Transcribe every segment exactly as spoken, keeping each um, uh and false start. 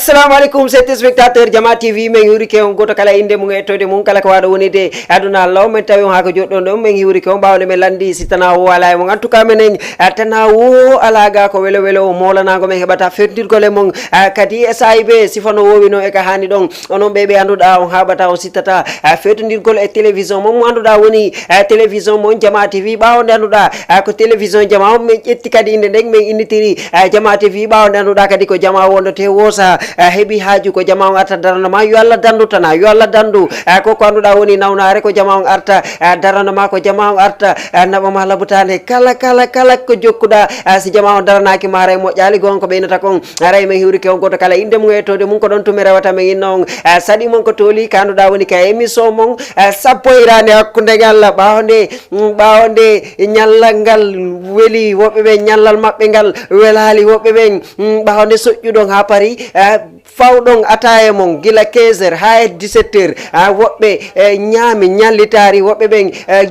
Assalamu aleykum, chers téléspectateurs Jama T V. Men hiwrike on goto kala inde mum e towde mum, kala ko waɗo wonide aduna law. Men tawi on haa ko joɗɗon ɗon, men hiwrike on ɓawde men landi si tana o ala e mon. En tout cas, menen, eh, tana o ala ga ko welo welo o molanago men heɓata fewtindirgol e mon. Eh, kadi S I B, sifa no wowi noon e ka hani ɗon. Onon ɓe ɓe annduɗa on haɓata, on sittata, eh, fewtindirgol e télévision mon mo annduɗa woni, eh, télévision mon Jama T V. Ɓawo nde annduɗa, eh, ko télévision Jama on, men ƴetti kadi inde nden, men innitiri, eh, Jama T V. Ɓawo nde annduɗa kadi ko Jama wondote wosa, eh, heɓi haaju ko Jama on arta darano ma. Yo Allah dandu tana, yo Allah dandu, eh, ko ko annduɗa woni nawnare ko Jama on arta, eh, darano ma, ko Jama on arta, eh, naɓa ma labutane kala, kala, kala ko jokkuɗa, eh, si Jama on daranaki ma, haray moƴƴali gon ko ɓeynata kon. Haray men hiwrike on goto kala inde mum e towde mum, ko ɗon tun mi rewata men inna on. Eh, saɗi mon ko tooli ka annduɗa woni ka émission mon, eh, sappo hirande hakkunde ngal ɓawo nde, mm, ɓawo nde ñallal ngal weli woɓɓe ɓen, ñallal maɓɓe ngal welali woɓɓe ɓen, mm, ɓawo nde soƴƴuɗon ha paari, eh, fawɗon ataya mon gila quinze heures ha e dix-sept heures, ah, woɓɓe, eh, ñaami ñallitaari, woɓɓe ɓen, eh,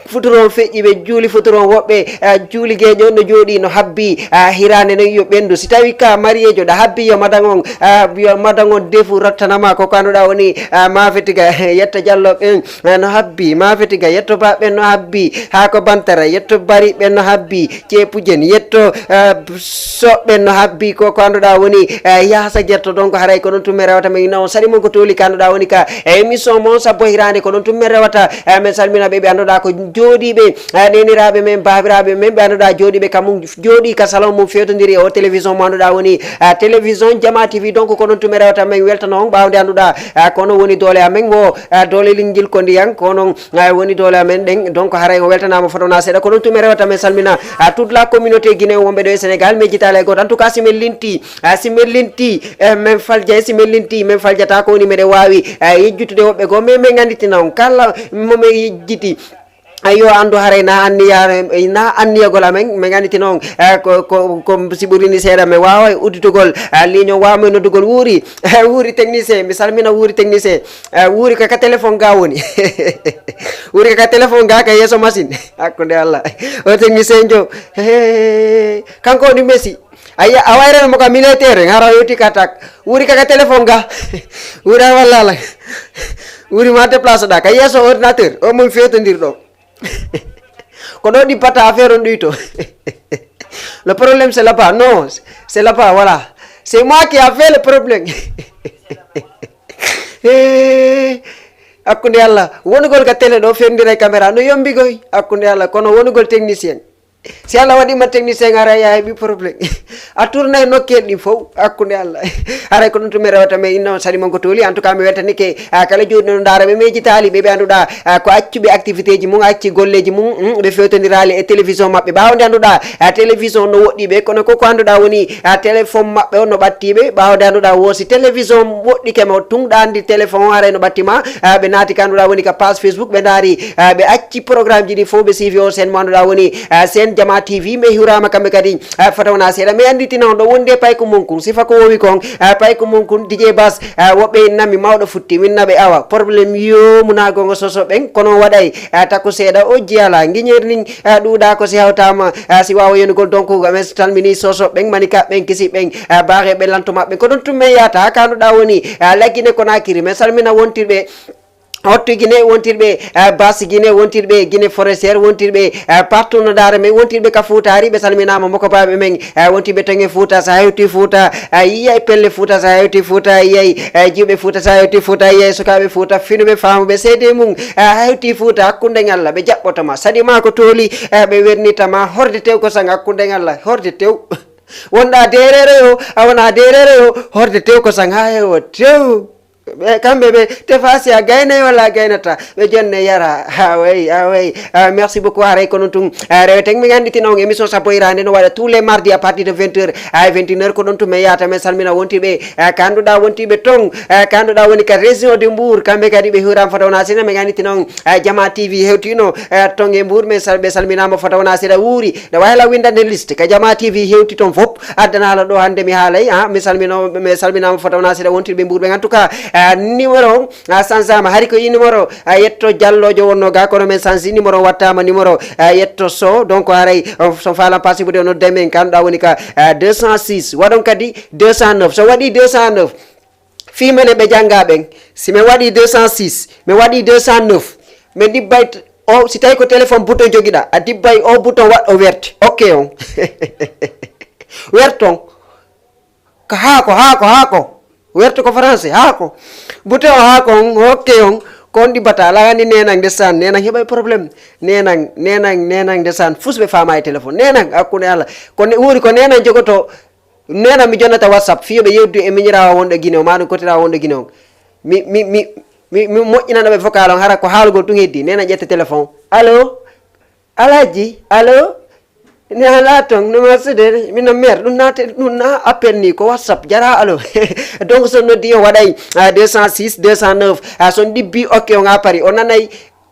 futuro on feƴƴi, ɓe juuli futuro on, woɓɓe, eh, juuli geeƴo no jooɗi no habbi, ah, hirande no yo ɓendu. Si tawi ka mariyejo ɗa habbi, yo madan on, ah, yo madan on defu rottanama ko ko annduɗa woni, ah, mafe tiga yetto Jallo ɓen, eh, no habbi, mafe tiga yetto Ba ɓen no habbi, haa ko Bantara yetto Bari ɓen no habbi, Ceepujen yetto, eh, Soɓ ɓen no habbi ko ko annduɗa woni, eh, Yaasa Getto. Donc haray ko ɗon tun mi rewata men inna on saɗi mon ko tooli ka annduɗa woni ka émission mon sappo hirande, ko ɗon tun mi rewata, eh, men salmina ɓe ɓe annduɗa ko jooɗiɓe, eh, neniraɓe men, babiraɓe men ɓe annduɗa jooɗiɓe ka mum, jooɗi ka salon mum fewtodiri e o télévision mo annduɗa woni, eh, télévision Jama T V. Donc ko ɗon tun mi rewata men weltano on ɓawde annduɗa, eh, kono woni doole amen wo, eh, doole linjil ko ndiyan, kono, eh, woni doole amen ɗen. Donc haray o weltanama fotona seeɗa, ko ɗon tun mi rewata men salmina, eh, toute la communauté guinéen wonɓe ɗo e Sénégal, mi jitala e goto. En tout cas, si men linti, eh, si men linti, eh, men faljay, si men linti, men faljata ko woni meɗen wawi, eh, yejjutude woɓɓe goo, mais men anditina on kala mo men yejjiti. Ayo, anndu haray na anniya, na anniyagol amen, men anditina on, eh, ko, ko, ko si ɓurini seeɗa, men wawa udditugol, eh, ligne on, wawa men noddugol. Wuuri, eh, Wuuri technicien, mi salmina Wuuri technicien, eh, Wuuri ko ka téléphone ga woni. Wuuri ko ka téléphone ga ka yeeso machine. Hakkunde Allah. O technicien jo, eh, kanko woni Messi. Ayi, a wayrano mo ka militaire, hara yewti ka tak. Wuuri ka ka téléphone ga. Wuuri a wallala. Wuuri ma déplace ɗa ka yeeso ordinateur, o mum fewtondir ɗo. Ko ɗo ɗippata affaire on ɗuyto. Le problème, c'est là-bas. Non, c'est là-bas, voilà. C'est moi qui a fait le problème. Eh, hakkunde Allah. Wonugol ka télé ɗo fewndira e caméra no yombi goy. Hakkunde Allah. Kono wonugol technicien. Si Allah waɗima technicien, ara ya heɓi problème. A tourna e nokkeli ɗi fow, hakkunde Allah. Haray ko ɗum to mi rewata, mais inna on saɗi mon ko tooli. En tout cas, mi weltanike, ah, kala jooɗi no ndaara ɓe, mi yejjitaali ɓe, ɓe annduɗa, ah, ko accuɓe activité ji mum, acci golleji mum, mm, ɓe fewtondirali e télévision maɓɓe. Ɓaawo nde annduɗa, ah, télévision no woɗɗi ɓe, kono ko, ko annduɗa woni, ah, téléphone maɓɓe on no ɓatti ɓe. Ɓaawo nde annduɗa wo si télévision woɗɗike ma, tun ɗa anndi téléphone o haray no ɓatti ma, ah, ɓe naati ka annduɗa woni ka page Facebook, ɓe ndaari, ah, ɓe acci programme ji ɗi fow, ɓe siifi o chaîne mo annduɗa woni, ah, chaîne Jama T V. Ɓe hiwrama kamɓe kadi, ah, fota wona seeɗa. Mi annditina on ɗo wonde payko mum kun, sifa ko wowi kon, ah, payko mum kun, D J Bass, ah, woɓɓe innami mawɗo futti, winnaɓe awa, problème yo munagongo soso ɓen, kono waɗay, ah, takko seeɗa o jiyala, ngiñer nin, ah, ɗuuɗa ko si hawtama, ah, si wawa yenugol. Donc, mi salmini soso ɓen, manika ɓen, kisi ɓen, ah, bare ɓe lantoma ɓen, ko ɗon tun men yata, ka annduɗa woni, ah, la Guinée Conakry, men salmina wontirɓe, Hotto Guinée wontirɓe, eh, Basse Guinée wontirɓe, Guinée Forestière wontirɓe, eh, partout no ndaara men, wontirɓe ka Fuutaari, ɓe salminaama, mokobaaɓe men, eh, wontirɓe toŋe Fuuta, so a hewti Fuuta, a yiyay pelle Fuuta, so a hewti Fuuta, a yiyay, eh, jiwɓe Fuuta, so a hewti Fuuta, a yiyay sukaaɓe Fuuta, finuɓe, faamuɓe, seede mum, eh, a hewti Fuuta, hakkunde Ñalla, ɓe jaɓɓoto ma, saɗi ma ko tooli, eh, ɓe wernita ma, horde tew ko sang, hakkunde Ñalla, horde tew. Wonɗa deerere yo, a wona deerere yo, horde tew ko sang, haa heewa tew. Ɓe, kamɓe ɓe, tefa si a gaynay walla a gaynata, ɓe jonne yara. Ah, oui, ah, oui. Ah, merci beaucoup. Haray ko non tun, ah, reweten. Min annditino on émission sappo hiraande no waɗa tous les mardis à partir de vingt heures à vingt et une heures. Ko ɗon tun men yahata men salmina wontirɓe, ah, ka annduɗa wontirɓe ton, ah, ka annduɗa woni ka région de Mbour. Kamɓe kadi ɓe hiwrama fota wona sina. Min annditino on, ah, Jama T V hewtino, ah, ton e Mbour. Men sal-, ɓe salminama fota wona sina. Wuuri, nde wayla windande liste ka Jama T V hewti ton fop. Addanala ɗo hannde mi haalay, ah, mi salmino, mi salminama fota wona seeɗa wontirɓe Mbour ɓen. En tout cas, Ah, numéro on, ah, sanzama. Hari ko i numéro, ah, yetto jalloojo wonno ga, kono men sanzi numéro on, wattama numéro, ah, yetto so. Donc, haray, on, so faalan pasibude, on nodda men, kanɗa woni ka, ah, deux cent six. Waɗon kadi deux cent neuf. So waɗi deux cent neuf, fii menen ɓe jannga ɓen. Si men waɗi deux cent six, men waɗi deux cent neuf, men ɗibbay t-, o, si tawi ko téléphone bouton jogiɗa, a ɗibbay o bouton waɗɗo werte. Ok on. Werton. Ko haako, haako, haako. Werto ko français, haako. Bute o haako on, hokke on, ko on ɗibbata. Ala anndi nenan ndesan, nenan heɓay problème. Nenan, nenan, nenan ndesan, fus ɓe faama e téléphone. Nenan, hakkunde Allah. Ko ne-, wuuri ko nenan jogoto, nenan mi jonnata WhatsApp, fiyo ɓe yewdu e miñiraawo wonɗo Guinée o, maa ɗum kotiraawo wonɗo Guinée on. Mi, mi, mi, mi, mi moƴƴinana ɓe vocal on, hara ko haalugol ɗum heddi. Nenan ƴetta téléphone. Allo? Alaaji, allo? Ni alaa toon, no ma suude, min no meer, ɗum naate, ɗum na appel ni, ko WhatsApp, jara allo. Donc, so noddi on waɗay, ah, deux cent six, deux cent neuf, ah, so on ɗibbi, ok, on a pari, o nanay,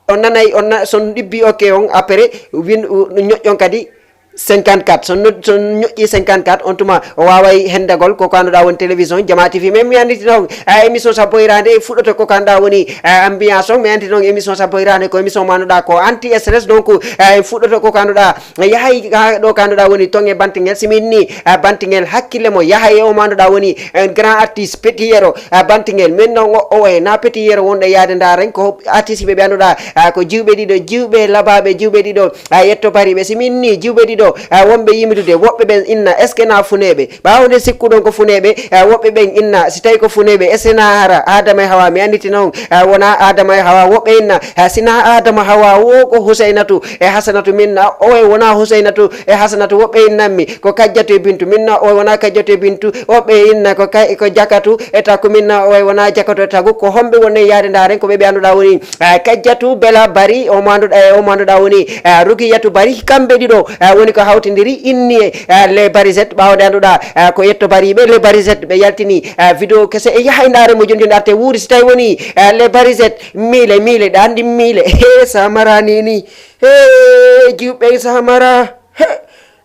o nanay, on na-, so on ɗibbi, ok, on après, win-, u-, ñoƴƴon kadi cinquante-quatre, so nod-, so ñoƴƴi cinquante-quatre, on tuma, o waaway hendagol ko ko annduɗaa woni télévision Jama T V. Men mi annditi noon, a, émission sappo hiraande fuɗɗoto ko ko annduɗaa woni, a, ambiance on. Mi annditi noon émission sappo hiraande ko émission mo annduɗaa ko anti stress. Donc, a, en fuɗɗoto ko ko annduɗaa yahay haa ɗo ko annduɗaa woni toon e Bantingel. Si min ni, a, Bantingel hakkille mo yahay e o mo annduɗaa woni un grand artiste Petit Yero, a, Bantingel. Min noon o, o e na Petit Yero wonɗo yaade ndaaren ko artiste ɓe ɓe annduɗaa, a, ko jiwɓe ɗiɗo, jiwɓe labaaɓe, jiwɓe ɗiɗo. A, yetto bariiɓe, si min ni jiwɓe ɗiɗo, a, wonɓe yimitude, woɓɓe ɓen inna, est-ce que na funeeɓe? Ɓaawo nde sikkuɗon ko funeeɓe, a, woɓɓe ɓen inna, si tawi ko funeeɓe, est-ce que na hara Adama e Hawa? Mi annditi noon, a, wona Adama e Hawa. Woɓɓe inna, a, si na Adama Hawa, wo ko Huseynatu e Hasanatu. Min na, owe wona Huseynatu e Hasanatu. Woɓɓe innanmi ko Kajjatu e Bintu. Min na, owe wona Kajjatu e Bintu. Woɓɓe inna ko kay, ko Jakatu e Takku. Min na, owe wona Jakatu e Tagu. Ko homɓe woni yaade ndaaren ko ɓe ɓe annduɗaa woni, a, Kajjatu Bela Bari, o mo annduɗaa, o mo annduɗaa woni, a, Rugiyatu Bari, kamɓe ɗiɗo, a, woni ko hawtindiri inni, a, Les Barisettes, ɓaawo nde annduɗaa, a, ko yetto bariiɓe Les Barisettes, ɓe yaltini, a, vidéo kese e yaha e ndaare mo joni joni arte wuuri si tawi woni, a, Les Barisettes, miile, miile, ɗa anndi miile, he, Samara ni ni, he, jiwɓe Samara, he,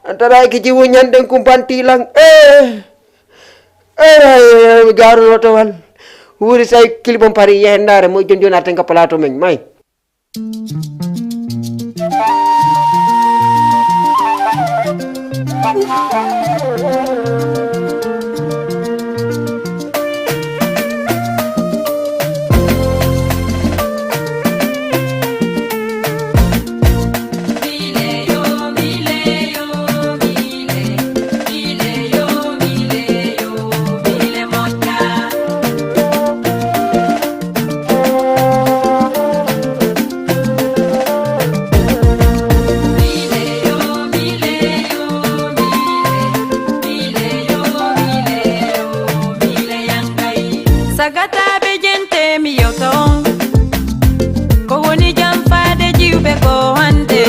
an taraaki jiwu ñanden kumpanti lan, e, e, mi gaaruno towal, wuuri si tawi kilibon pari yehe ndaare mo joni joni arte nga plateau men, may. Sagata ɓe jente mi yewta on. Ko woni jam faade jiwɓe ko hannde?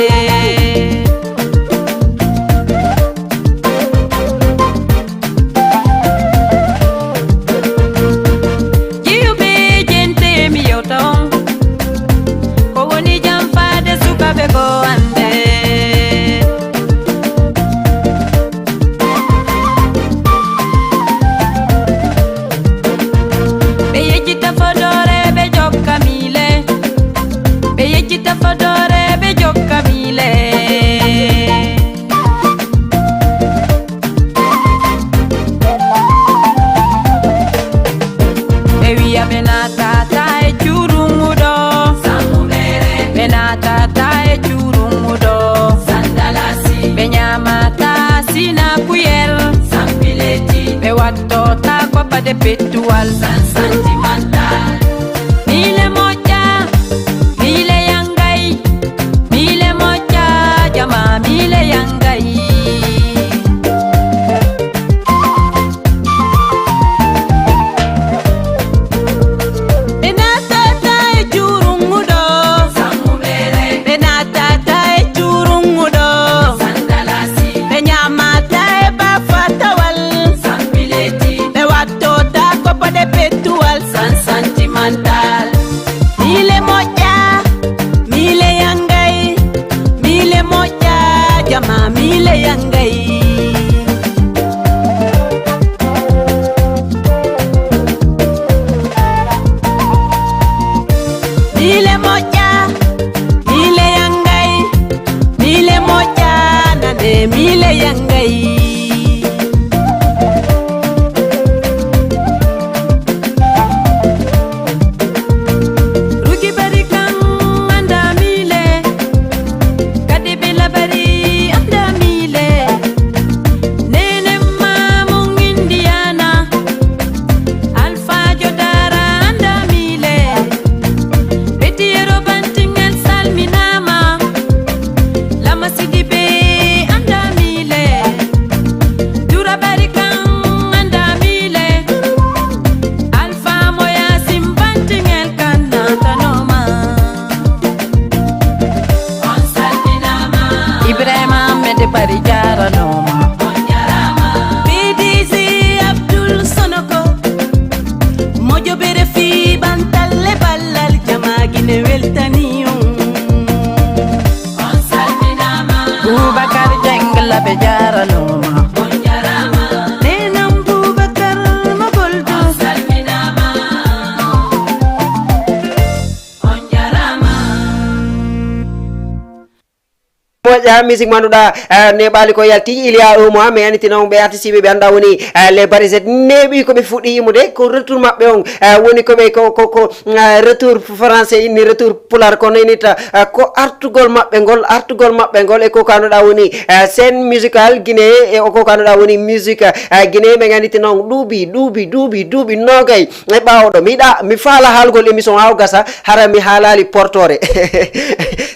Jiwɓe jente mi yewta on. Ko woni jam faade sukaaɓe ko hannde? Ɓe yejjita fodoore, ɓe jokka miile. Ɓe yejjita fodoore, ɓe jokka miile. Ɓe wiya ɓe naatata e cuurunguɗo. Ɓe naatata e cuurunguɗo. Ɓe ñaamata sina kuyel. Ɓe wattota ko pade pettuwal. Miile moƴƴa, miile yangay, miile moƴƴa, jama miile yangay. Ɓe naatata e cuurunguɗo. Ɓe naatata e cuurunguɗo. Ɓe ñaamata e bafatawal. Ɓe wattota ko pade pettuwal. Ta musique mo annduɗa, eh, neɓali ko yalti, il y a un mois, mi annditino on ɓe artiste ɓe ɓe annduɗa woni, eh, les Barizet neɓi ko ɓe fuɗɗi yimude, ko retour maɓɓe on, eh, woni ko ɓe ko, ko, ko, eh, retour français inni, retour pular, kono inita, eh, ko artugol maɓɓe ngol, artugol maɓɓe ngol e ko ka annduɗa woni, eh, scène musical Guinée, e o ko ka annduɗa woni musique, eh, Guinée, ɓe annditino on ɗuuɓi, ɗuuɓi, ɗuuɓi, ɗuuɓi nogay e ɓaawo ɗo. Mi yiɗa, mi faala haalgol émission o gasa, hara mi haalali portore.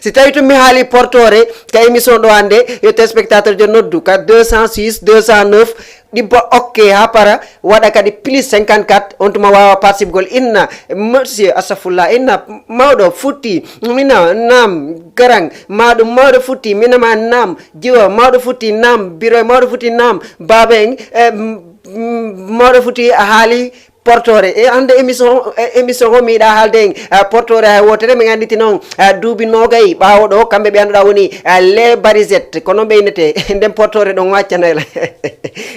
Si tawi tun mi haali portore, ka émission ɗo hannde, yo téléspectateur jo noddu ka deux cent six deux cent neuf, ɗibba ok ha para, waɗa kadi plus cinquante-quatre, on tuma waawa participegol. Inna, monsieur, astafurlah, inna, mawɗo futti, mina, nam, garang, ma ɗum mawɗo futti, mina ma, nam, jiwa, mawɗo futti, nam, biro, mawɗo futti, nam, baaba en, eh, m-, m-, mawɗo futti, a haali portore. E hannde émission, e émission o mi yiɗa haalde en, eh, portore hay wootere, min annditi noon, eh, duuɓi nogay ɓaawo ɗo, kamɓe ɓe annduɗa woni, eh, les Barizet, ko noon ɓe innete. Nden portore ɗon waccanayla.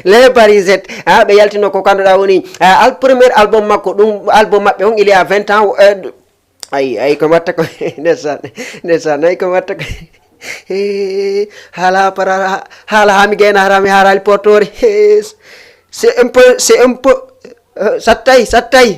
Les Barizet, ah, ɓe yaltino ko ka annduɗa woni, eh, al-, premier album makko, ɗum album maɓɓe on, il y a vingt ans, eh, ay, ay, ko watta ko, ndeysaan, ndeysaan, ay, ko watta ko. Hee, haala para, haala haa mi gayna, hara mi haaraali portore. Hee, c'est un peu, c'est un peu, eh, sattay, sattay.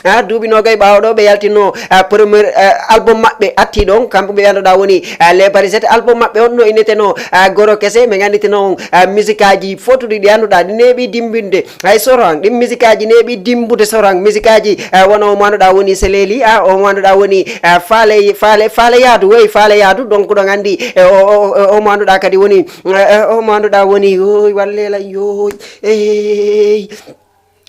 Ah, duuɓi nogay ɓaawo ɗo ɓe yaltinno, ah, premier, eh, album maɓɓe atti ɗon, kamɓe ɓe annduɗa woni, ah, les Barizet. Album maɓɓe on no inneteno, ah, Goro Kese, min annditino on, ah, musique aji fotuɗi ɗi annduɗa, ɗi neeɓi dimbinde. Hay soran, ɗin musique aji neeɓi dimbude soran, musique aji, eh, wano mo annduɗa woni Seleli, ah, o mo annduɗa woni, eh, Faale, Faale, Faale Yaadu, wey, Faale Yaadu, donc ɗon anndi, eh, o, o, o, o mo annduɗa kadi woni, eh, eh, o mo annduɗa woni, yoy, wallela, yoy, ey.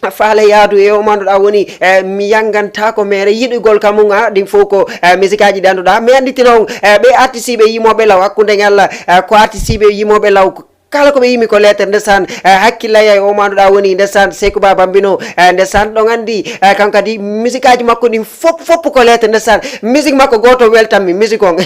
Faale Yaadu e o mo annduɗa woni, eh, mi yanngantako mere yiɗugol ka mum, ah, ɗin fof ko, eh, musique aji ɗi annduɗa. Mi annditino on, eh, ɓe artiste ɓe yimoɓe law, hakkunde en Allah, eh, ko artiste ɓe yimoɓe law, kala ko ɓe yimi ko lettre, ndesan, eh, hakkilla yay o mo annduɗa woni, ndesan, Seyku Ba Bambino, eh, ndesan, ɗon anndi, eh, kan kadi musique aji makko ɗin fop, fop ko lettre, ndesan, musique makko gooto weltanmi, musique on.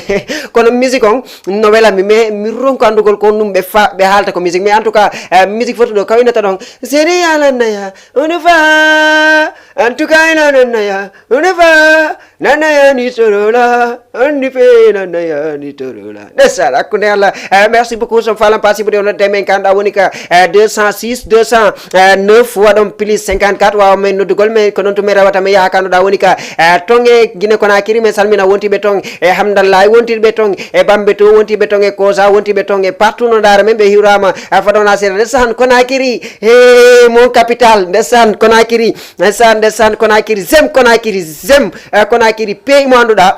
Kono musique on no welanmi, mais mi ronku anndugol ko ɗum ɓe fa-, ɓe haalta ko musique. Mais en tout cas, eh, musique fotuɗo kaw innata ɗon, seri alanaya, on va, en tout cas, ina nanaya, on va, nanaya ni sorola, on ni fe nanaya ni torola. Ndesan, hakkunde Allah. Eh, merci beaucoup, son falam pasi bude on demen kanda woni ka, eh, deux cent six, deux cent neuf, waɗon plus cinquante-quatre, wawa men noddugol men, ko noon to men rewata men yaha kano ɗa woni ka, eh, ton e Guinée Conakry, men salmina wontiɓe ton, e Hamdallahi wontiɓe ton, e Bambeto wontiɓe ton, e Kosa wontiɓe ton, e partout no dara men ɓe hiwrama, eh, fadona sere. Ndesan Conakry, he mon capital, ndesan Conakry, ndesan, ndesan Conakry, j'aime Conakry, j'aime, eh, Conakry, pays mo annduɗa.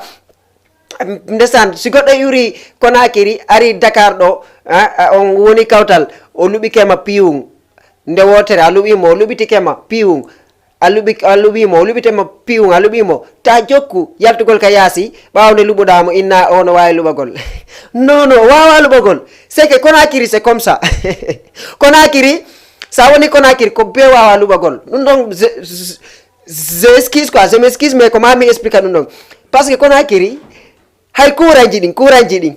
Ndesan, si goɗɗo iwri Conakry, ari Dakar ɗo, ah, ah, on woni kawtal, o luɓike ma piwun. Nde wootere, a luɓimo, o luɓitike ma piwun. A luɓi, a luɓimo, o luɓite ma piwun, a luɓimo. Ta jokku yaltugol ka yaasi, ɓaawo nde luɓuɗa mo, inna o no waawi luɓagol. Non, non, o waawa luɓagol. C'est que Conakry, c'est comme ça. Conakry, sa woni Conakry, ko be waawa luɓagol. Ɗum ɗon, je, je, je excuse quoi, je m'excuse, mais ko ma mi explique ɗum ɗon. Parce que Conakry, hay kuranji ɗin, kuranji ɗin,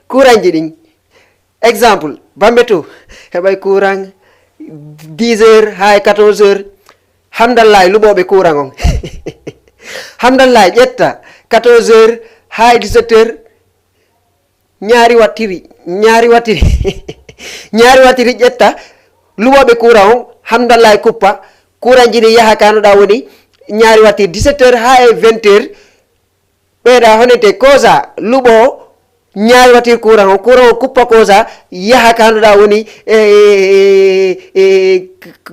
kuranji ɗin. Exemple, Bambeto, heɓay courant dix heures haa e quatorze heures. Hamdallahi, luɓooɓe courant on. Hamdallahi, ƴetta quatorze heures haa e dix-sept heures. Ñaari wattiri, ñaari wattiri. Ñaari wattiri ƴetta, luɓooɓe courant on, Hamdallahi kuppa, courant ji ɗi yaha ka annduɗa woni ñaari wattiri, dix-sept heures haa e vingt heures. Ɓeyda honete kosa luɓo ñaari watir courant o, courant o kuppa kosa yaha ka annduɗa woni, e, e, e,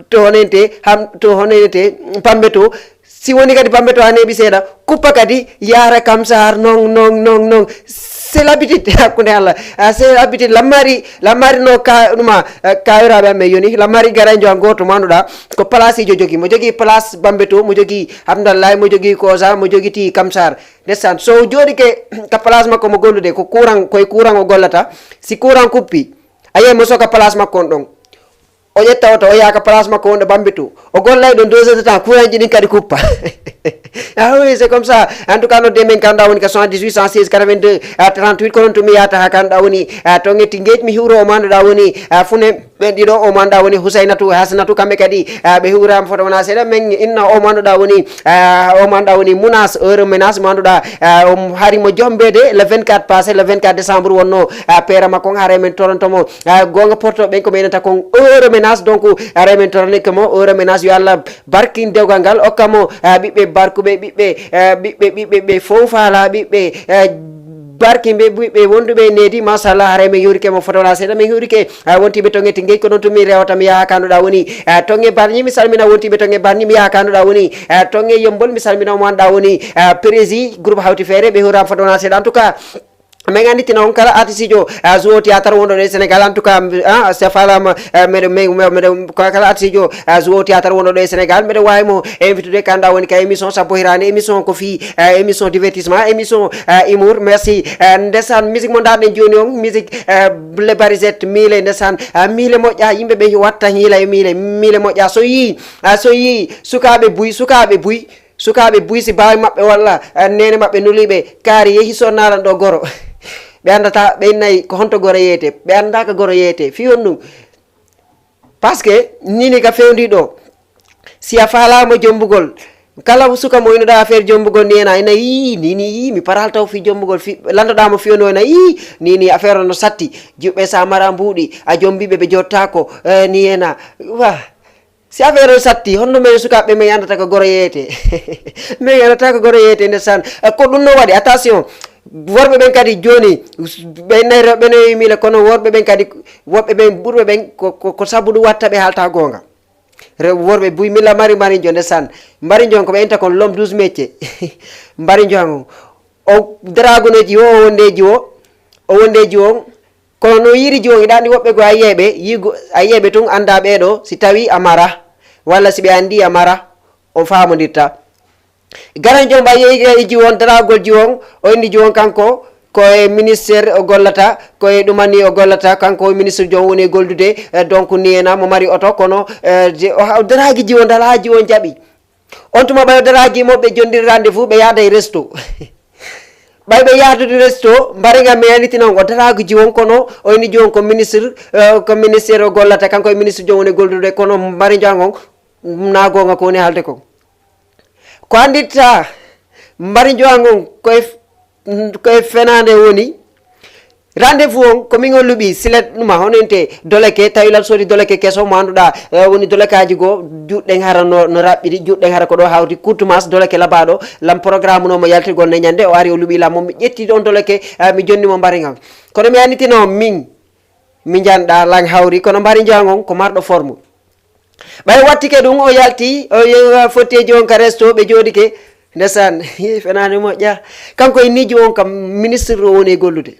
to honente, ham, to honente Bambeto. Si woni kadi Bambeto a neeɓi seeɗa, kuppa kadi yara Kamsar, non, non, non, non. C'est l'habitude, hakkunde Allah. Ah, c'est l'habitude. Lammari, lammari no ka, ɗuma, eh, kawiraɓe amen yoni. Lammari garanjo an goto mo annduɗa ko place ijo jogi. Mo jogi place Bambeto, mo jogi Hamdallahi, mo jogi Kosa, mo jogi ti Kamsar. Ndesan, so o jooɗike ka place makko mo gollude, ko courant, koye courant o gollata. Si courant kuppi, a yiyay mo so ka place makko on ɗon. O ƴetta oto, o yaha ka place makko wonɗo Bambeto. O gollay ɗon deux heures de temps, courant ji ɗin kadi kuppa. Ah oui, c'est comme ça. En tout cas, nodde men kanɗa woni ka soixante-dix-huit cent seize quatre-vingt-deux, ah, trente-huit, kono to mi yahata ha kanɗa woni, ah, to ŋetti ngeej mi hiwro o manɗuɗa woni, ah, fune ɓen ɗiɗo o manɗa woni Husaynatu, Hasanatu, kamɓe kadi, ah, ɓe hiwrama foto wona seeɗa. Men inna o manɗuɗa woni, ah, o manɗuɗa woni Munas, heure Menas manɗuɗa, ah, o hari mo jombede le vingt-quatre passé, le vingt-quatre décembre wonno, ah, père makko on, haray men toronto mo, ah, gonga porto ɓen ko ɓe inata kon heure Menas, donc haray men toronike mo heure Menas, yo Allah barkin dewgal ngal, okka mo, ah, ɓiɓɓe barkuɓe, ɓiɓɓe, ah, ɓiɓɓe, ɓiɓɓe ɓe fow faala, ɓiɓɓe, ah, barkinɓe, ɓiɓɓe wonduɓe e needi, machallah, haray min hiwrike mo foto wala seeɗa, min hiwrike, ah, wontiɓe to ŋetti ngeej, ko ɗon tun min rewata, mi yaha ka anduɗa woni, ah, to ŋe Bargny, mi salmina wontiɓe to ŋe Bargny, mi yaha ka anduɗa woni, ah, to ŋe Yombol, mi salmina mo anduɗa woni, ah, prési groupe Hawti Feere, ɓe hiwrama foto wala seeɗa, en tout cas, min anditina on kala artistejo, ah, jouo théâtre wonɗo ɗo e Sénégal, en tout cas, ah, so falama, ah, meɗe, me-, me-, meɗe, ko kala artistejo, ah, jouo théâtre wonɗo ɗo e Sénégal, meɗe wawi mo invitude kanɗa woni ka émission Sabbo Hirande, émission ko fi, ah, émission divertissement, émission, ah, humour, merci, ah, ndesan musique mo darɗen joni on, musique, ah, le barisette, miile ndesan, ah, miile moƴƴa, yimɓe ɓe watta hiila e miile, miile moƴƴa, so yi, ah, so yi, sukaɓe buy, sukaɓe buy, sukaaɓe buy, si baawi maɓɓe walla, eh, neene maɓɓe nuliiɓe kaari yehi sonnaalan ɗo goro, ɓe anndataa, ɓe innayi ko honto goro yeeyetee, ɓe anndaa ko goro yeeyetee fii honɗum. Parce que nini ka fewndi ɗo, si a faalaama jombugol, kala suka mo inoɗaa affaire jombugol ni ena ina yii nini yii mi paral taw fii jombugol, fi landoɗaa mo fii ono ena yii nini affaire ono satti. Juɓɓe sa mara mbuuɗi a jombiɓe ɓe jottaako, eh, ni ena wa. Si affaire o satti, honno men sukaaɓe men andata ko goro yeeyete? Men andata ko goro yeeyete ndesan. Eh, ko ɗum no waɗi, attention. Worɓe ɓen kadi jooni, ɓe nayi rewɓe nayi mila, kono worɓe ɓen kadi, woɓɓe ɓen ɓurɓe ɓen ko, ko, ko sabu ɗum watta ɓe haalta goonga. Rew-, worɓe buy mila mari mari jo ndesan. Mbari jon ko ɓe inta kon l'homme douze métiers. Mbari jon o daragunoji o, o wondeji o, o wondeji on. Kono no yiiri jiwon, iɗa andi woɓɓe goo a yi'ay ɓe, yiigo, a yi'ay ɓe tun, anda ɓeeɗo, si tawi a mara, walla si ɓe andi a mara, on faamondirta. Garan jom ɓa yehi e jiwon, daragol jiwon, o inni jiwon kanko, ko e ministère o gollata, ko e ɗumani o gollata, kanko o ministre jom woni e goldude, eh, donc ni ena mo mari oto, kono, eh, je-, o ha-, o daragi jiwon, dala jiwon jaɓi. On tuma ɓay o daragi mo, ɓe jondiri rendez-vous, ɓe yaada e resto. Ɓay ɓe yahdude resto, mbari ngam mi anditina on, o daraago jiwon, kono o ini jiwon ko ministre, eh, ko ministère o gollata, kanko e ministre jom woni goldude, kono mbari jowangon, na goonga ko woni haalde kon. Ko anditta, mbari jowangon, ko e f-, ko e fenaande woni, rendez-vous on, ko min on luɓi, silet ɗuma, hono inte doleke, tawi lan soodi doleke keso, mo anduɗa, eh, woni dolekaaji goo, juɗɗen hara no, no raɓɓiɗi, juɗɗen hara ko ɗo hawti, kurtumas, doleke labaɗo, lan programme no mo yaltirgol ne ñande, o ari o luɓi lan mo, mi ƴetti on doleke, eh, mi jonni mo mbari ngam. Kono mi anitino min, mi janɗa lan hawri, kono mbari jowangon ko marɗo forme. Ɓay wattike ɗum, o yalti, o yehi fotteeji on ka resto, ɓe jooɗike. Ndesan, fenaande moƴƴa. Kanko e miijo on kam, ministre o woni e gollude.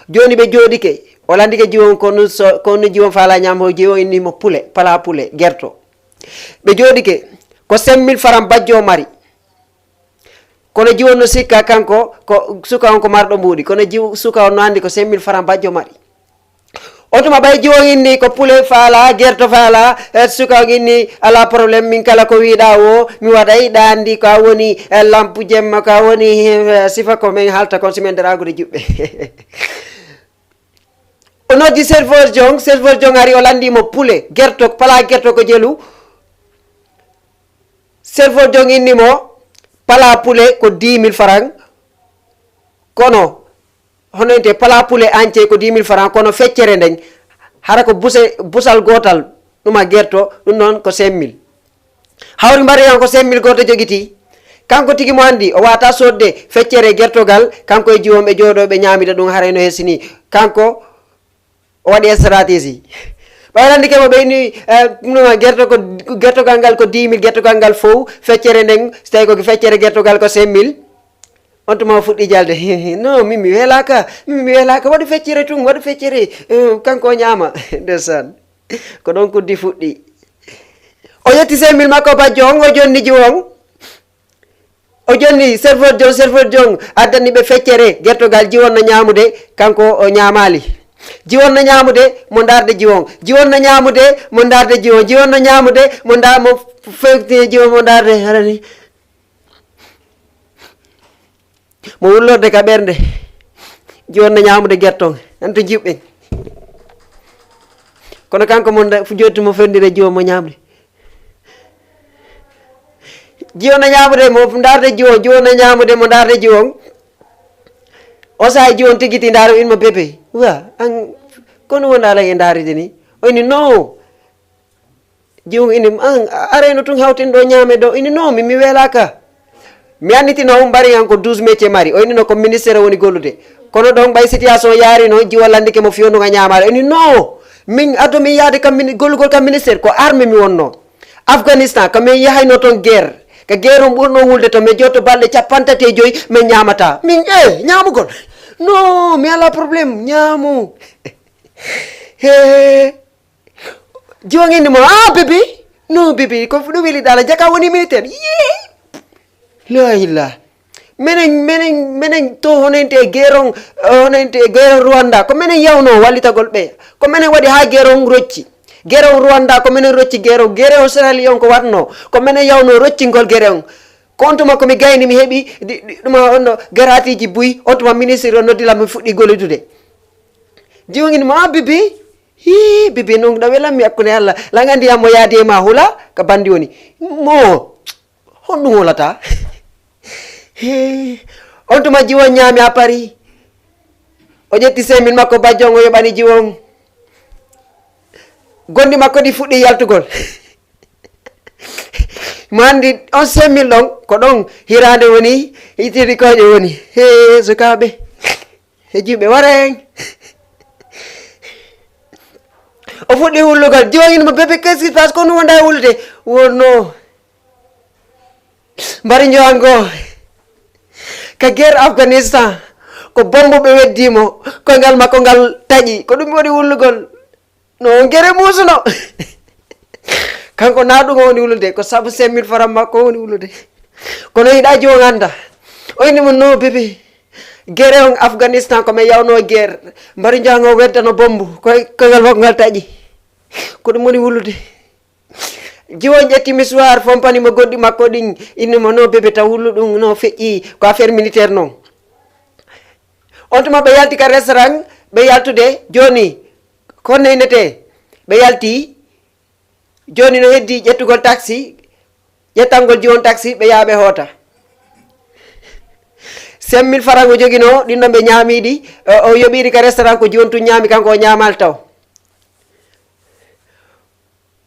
Jooni ɓe jooɗike, o landike jiwon, kono so, kono jiwon faala ñaamo, jiwon inni mo pule, pala pule, gerto. Ɓe jooɗike, ko cinq mille francs bajjo mari. Kono jiwon no sikka kanko, ko suka on ko marɗo mbuuɗi. Kono jiw-, suka on no andi ko cinq mille francs bajjo mari. On tuma ɓay jiwon inni ko pule faala, gerto faala, eh, suka on inni ala problème, min kala ko wiɗa wo, mi waɗay, ɗa andi ko a woni, eh, lampu jemma, ko a woni, eh, sifa ko min halta kon si min daragude juɓɓe. O noddi serveur jong, serveur jong ari o landi mo pule, gerto, pala gerto ko jelu. Serveur jong inni mo pala pule ko dix mille francs. Kono, hono inte pala pule ance ko dix mille francs, kono feccere nden, hara ko buse-, busal gootal, ɗum a gerto, ɗum noon ko cinq mille. Hawri mbari on ko cinq mille gooto jogiti. Kanko tigi mo andi, o wata sodde feccere gertogal, kanko e jiwon ɓe jooɗo ɓe ñaamida ɗum haray no hesini. Kanko o waɗi stratégie. Ɓay randi ke mo ɓe inni, eh, ɗum noon gerto ko, gertogal ngal ko dix mille, gertogal ngal fow, feccere nden, so tawi ko feccere gertogal ko cinq mille. On tuma o fuɗɗi jalde. "Non, min mi welaka, min mi welaka, waɗu feccere tun, waɗu feccere, eh, kanko o ñaama." Ndesan. Ko ɗon kuddi fuɗɗi. O yetti cinq mille makko bajjo on, o jonni jiwon. O jonni serveur jon, serveur jon addani ɓe feccere, gertogal jiwon no ñaamude, kanko o ñaamaali. Jiwon no ñaamude, mo ndaarde jiwon. Jiwon no ñaamude, mo ndaarde jiwon. Jiwon no ñaamude, mo nda-, mo fewtine jiwon, mo ndaarde harani. Mo wullorde ka ɓernde. Jiwon na ñaamude gertoŋ. An to jiwɓen. Kono kanko mo nda-, fu jotti mo fendire jiwon mo ñaamde. Jiwon na ñaamude mo ndaarde jiwon, jiwon na ñaamude mo ndaarde jiwon. O sahay jiwon tigiti ndaaro in mo bebe. Wa, an, kono wonda ala e ndaaride ni? O ini, "No." Jiwon ini, "An, a arayno tun hawten ɗo ñaame ɗo." Ini, "No, mi, mi welaka." Mi annitino on mbari an ko douze métier mari. O ini no ko ministère woni gollude. Kono ɗon ɓay situation yaari no, jiwon landike mo fiyondu nga ñaamaare. O ini, "No, min ado min yaade kam mini-, gollugol kam ministère ko armée mi wonno. Afghanistan, ko min yahayno ton guerre. Ka guerre on ɓurno wulde to, min jotto balɗe cappantati e joyi, min ñaamata." Min, eh, ñaamugol? "No, mi ala problème, ñaamu." He. Jiwon inni mo, "Ah, bébé? No, bébé, ko ɗum weli dala, jaka woni militaire." Yee. La ilaha. Menen, menen, menen to honente e guerre on, eh, honente e guerre on Rwanda. Ko menen yawno wallitagol ɓe. Ko menen waɗi ha guerre on rocci. Guerre on Rwanda, ko menen rocci guerre on. Guerre on Sierra Leone ko watno. Ko menen yawno roccingol guerre on. Ko on tuma ko mi gayni, mi heɓi di, di, ɗuma on no garatiji buy. On tuma ministre on noddi lam, mi fuɗɗi gollidude. Jiwon inni mo, "Ah, bébé? Hi, bébé, non ɗa welan mi hakkunde Allah. Lan andi an mo yaadi e ma hula ka bandi woni. Mo, honɗum hulata?" Hi, on tuma jiwon ñaami a pari. O ƴetti cinq mille makko bajjo on, o yoɓani jiwon. Gondi makko ɗi fuɗɗi yaltugol. Mo andi on cinq mille ɗon, ko ɗon hirande woni, hitiri koƴe woni. He, sukaaɓe. He jiwɓe, wara en. O fuɗɗi wullugol. Jiwon inni mo, "Bébé, qu'est-ce qui se passe? Ko ɗum wonda e wullude?" Wonno. Mbari njowango. Ka guerre Afghanistan, ko bombe ɓe weddi mo. Koyngal makko ngal taƴi. Ko ɗum woni wullugol. No guerre muusuno. Kanko na ɗum o woni wulude, ko sabu cinq mille francs makko o woni wulude. Kono yiɗa jiwon anda. O inni mo, "No, bébé. Guerre on Afghanistan ko men yawno guerre. Mbari njango weddano bombu. Ko, ko ngal makko ngal taƴi." Ko ɗum woni wulude. Jiwon ƴetti misuwar, fompani mo goɗɗi makko ɗin. Inni mo, "No, bébé, taw wullu ɗum no feƴƴi. Ko affaire militaire non." On tuma ɓe yalti ka restaurant, ɓe yaltude, joni, ko nde innete? Ɓe yalti, joni no heddi ƴettugol taxi, ƴettangol jiwon taxi, ɓe yaha ɓe hoota. Cinq mille francs o jogino, ɗin ɗon ɓe ñaamiɗi, o, o yoɓiɗi ka restaurant ko jiwon tun ñaami, kanko o ñaamal taw.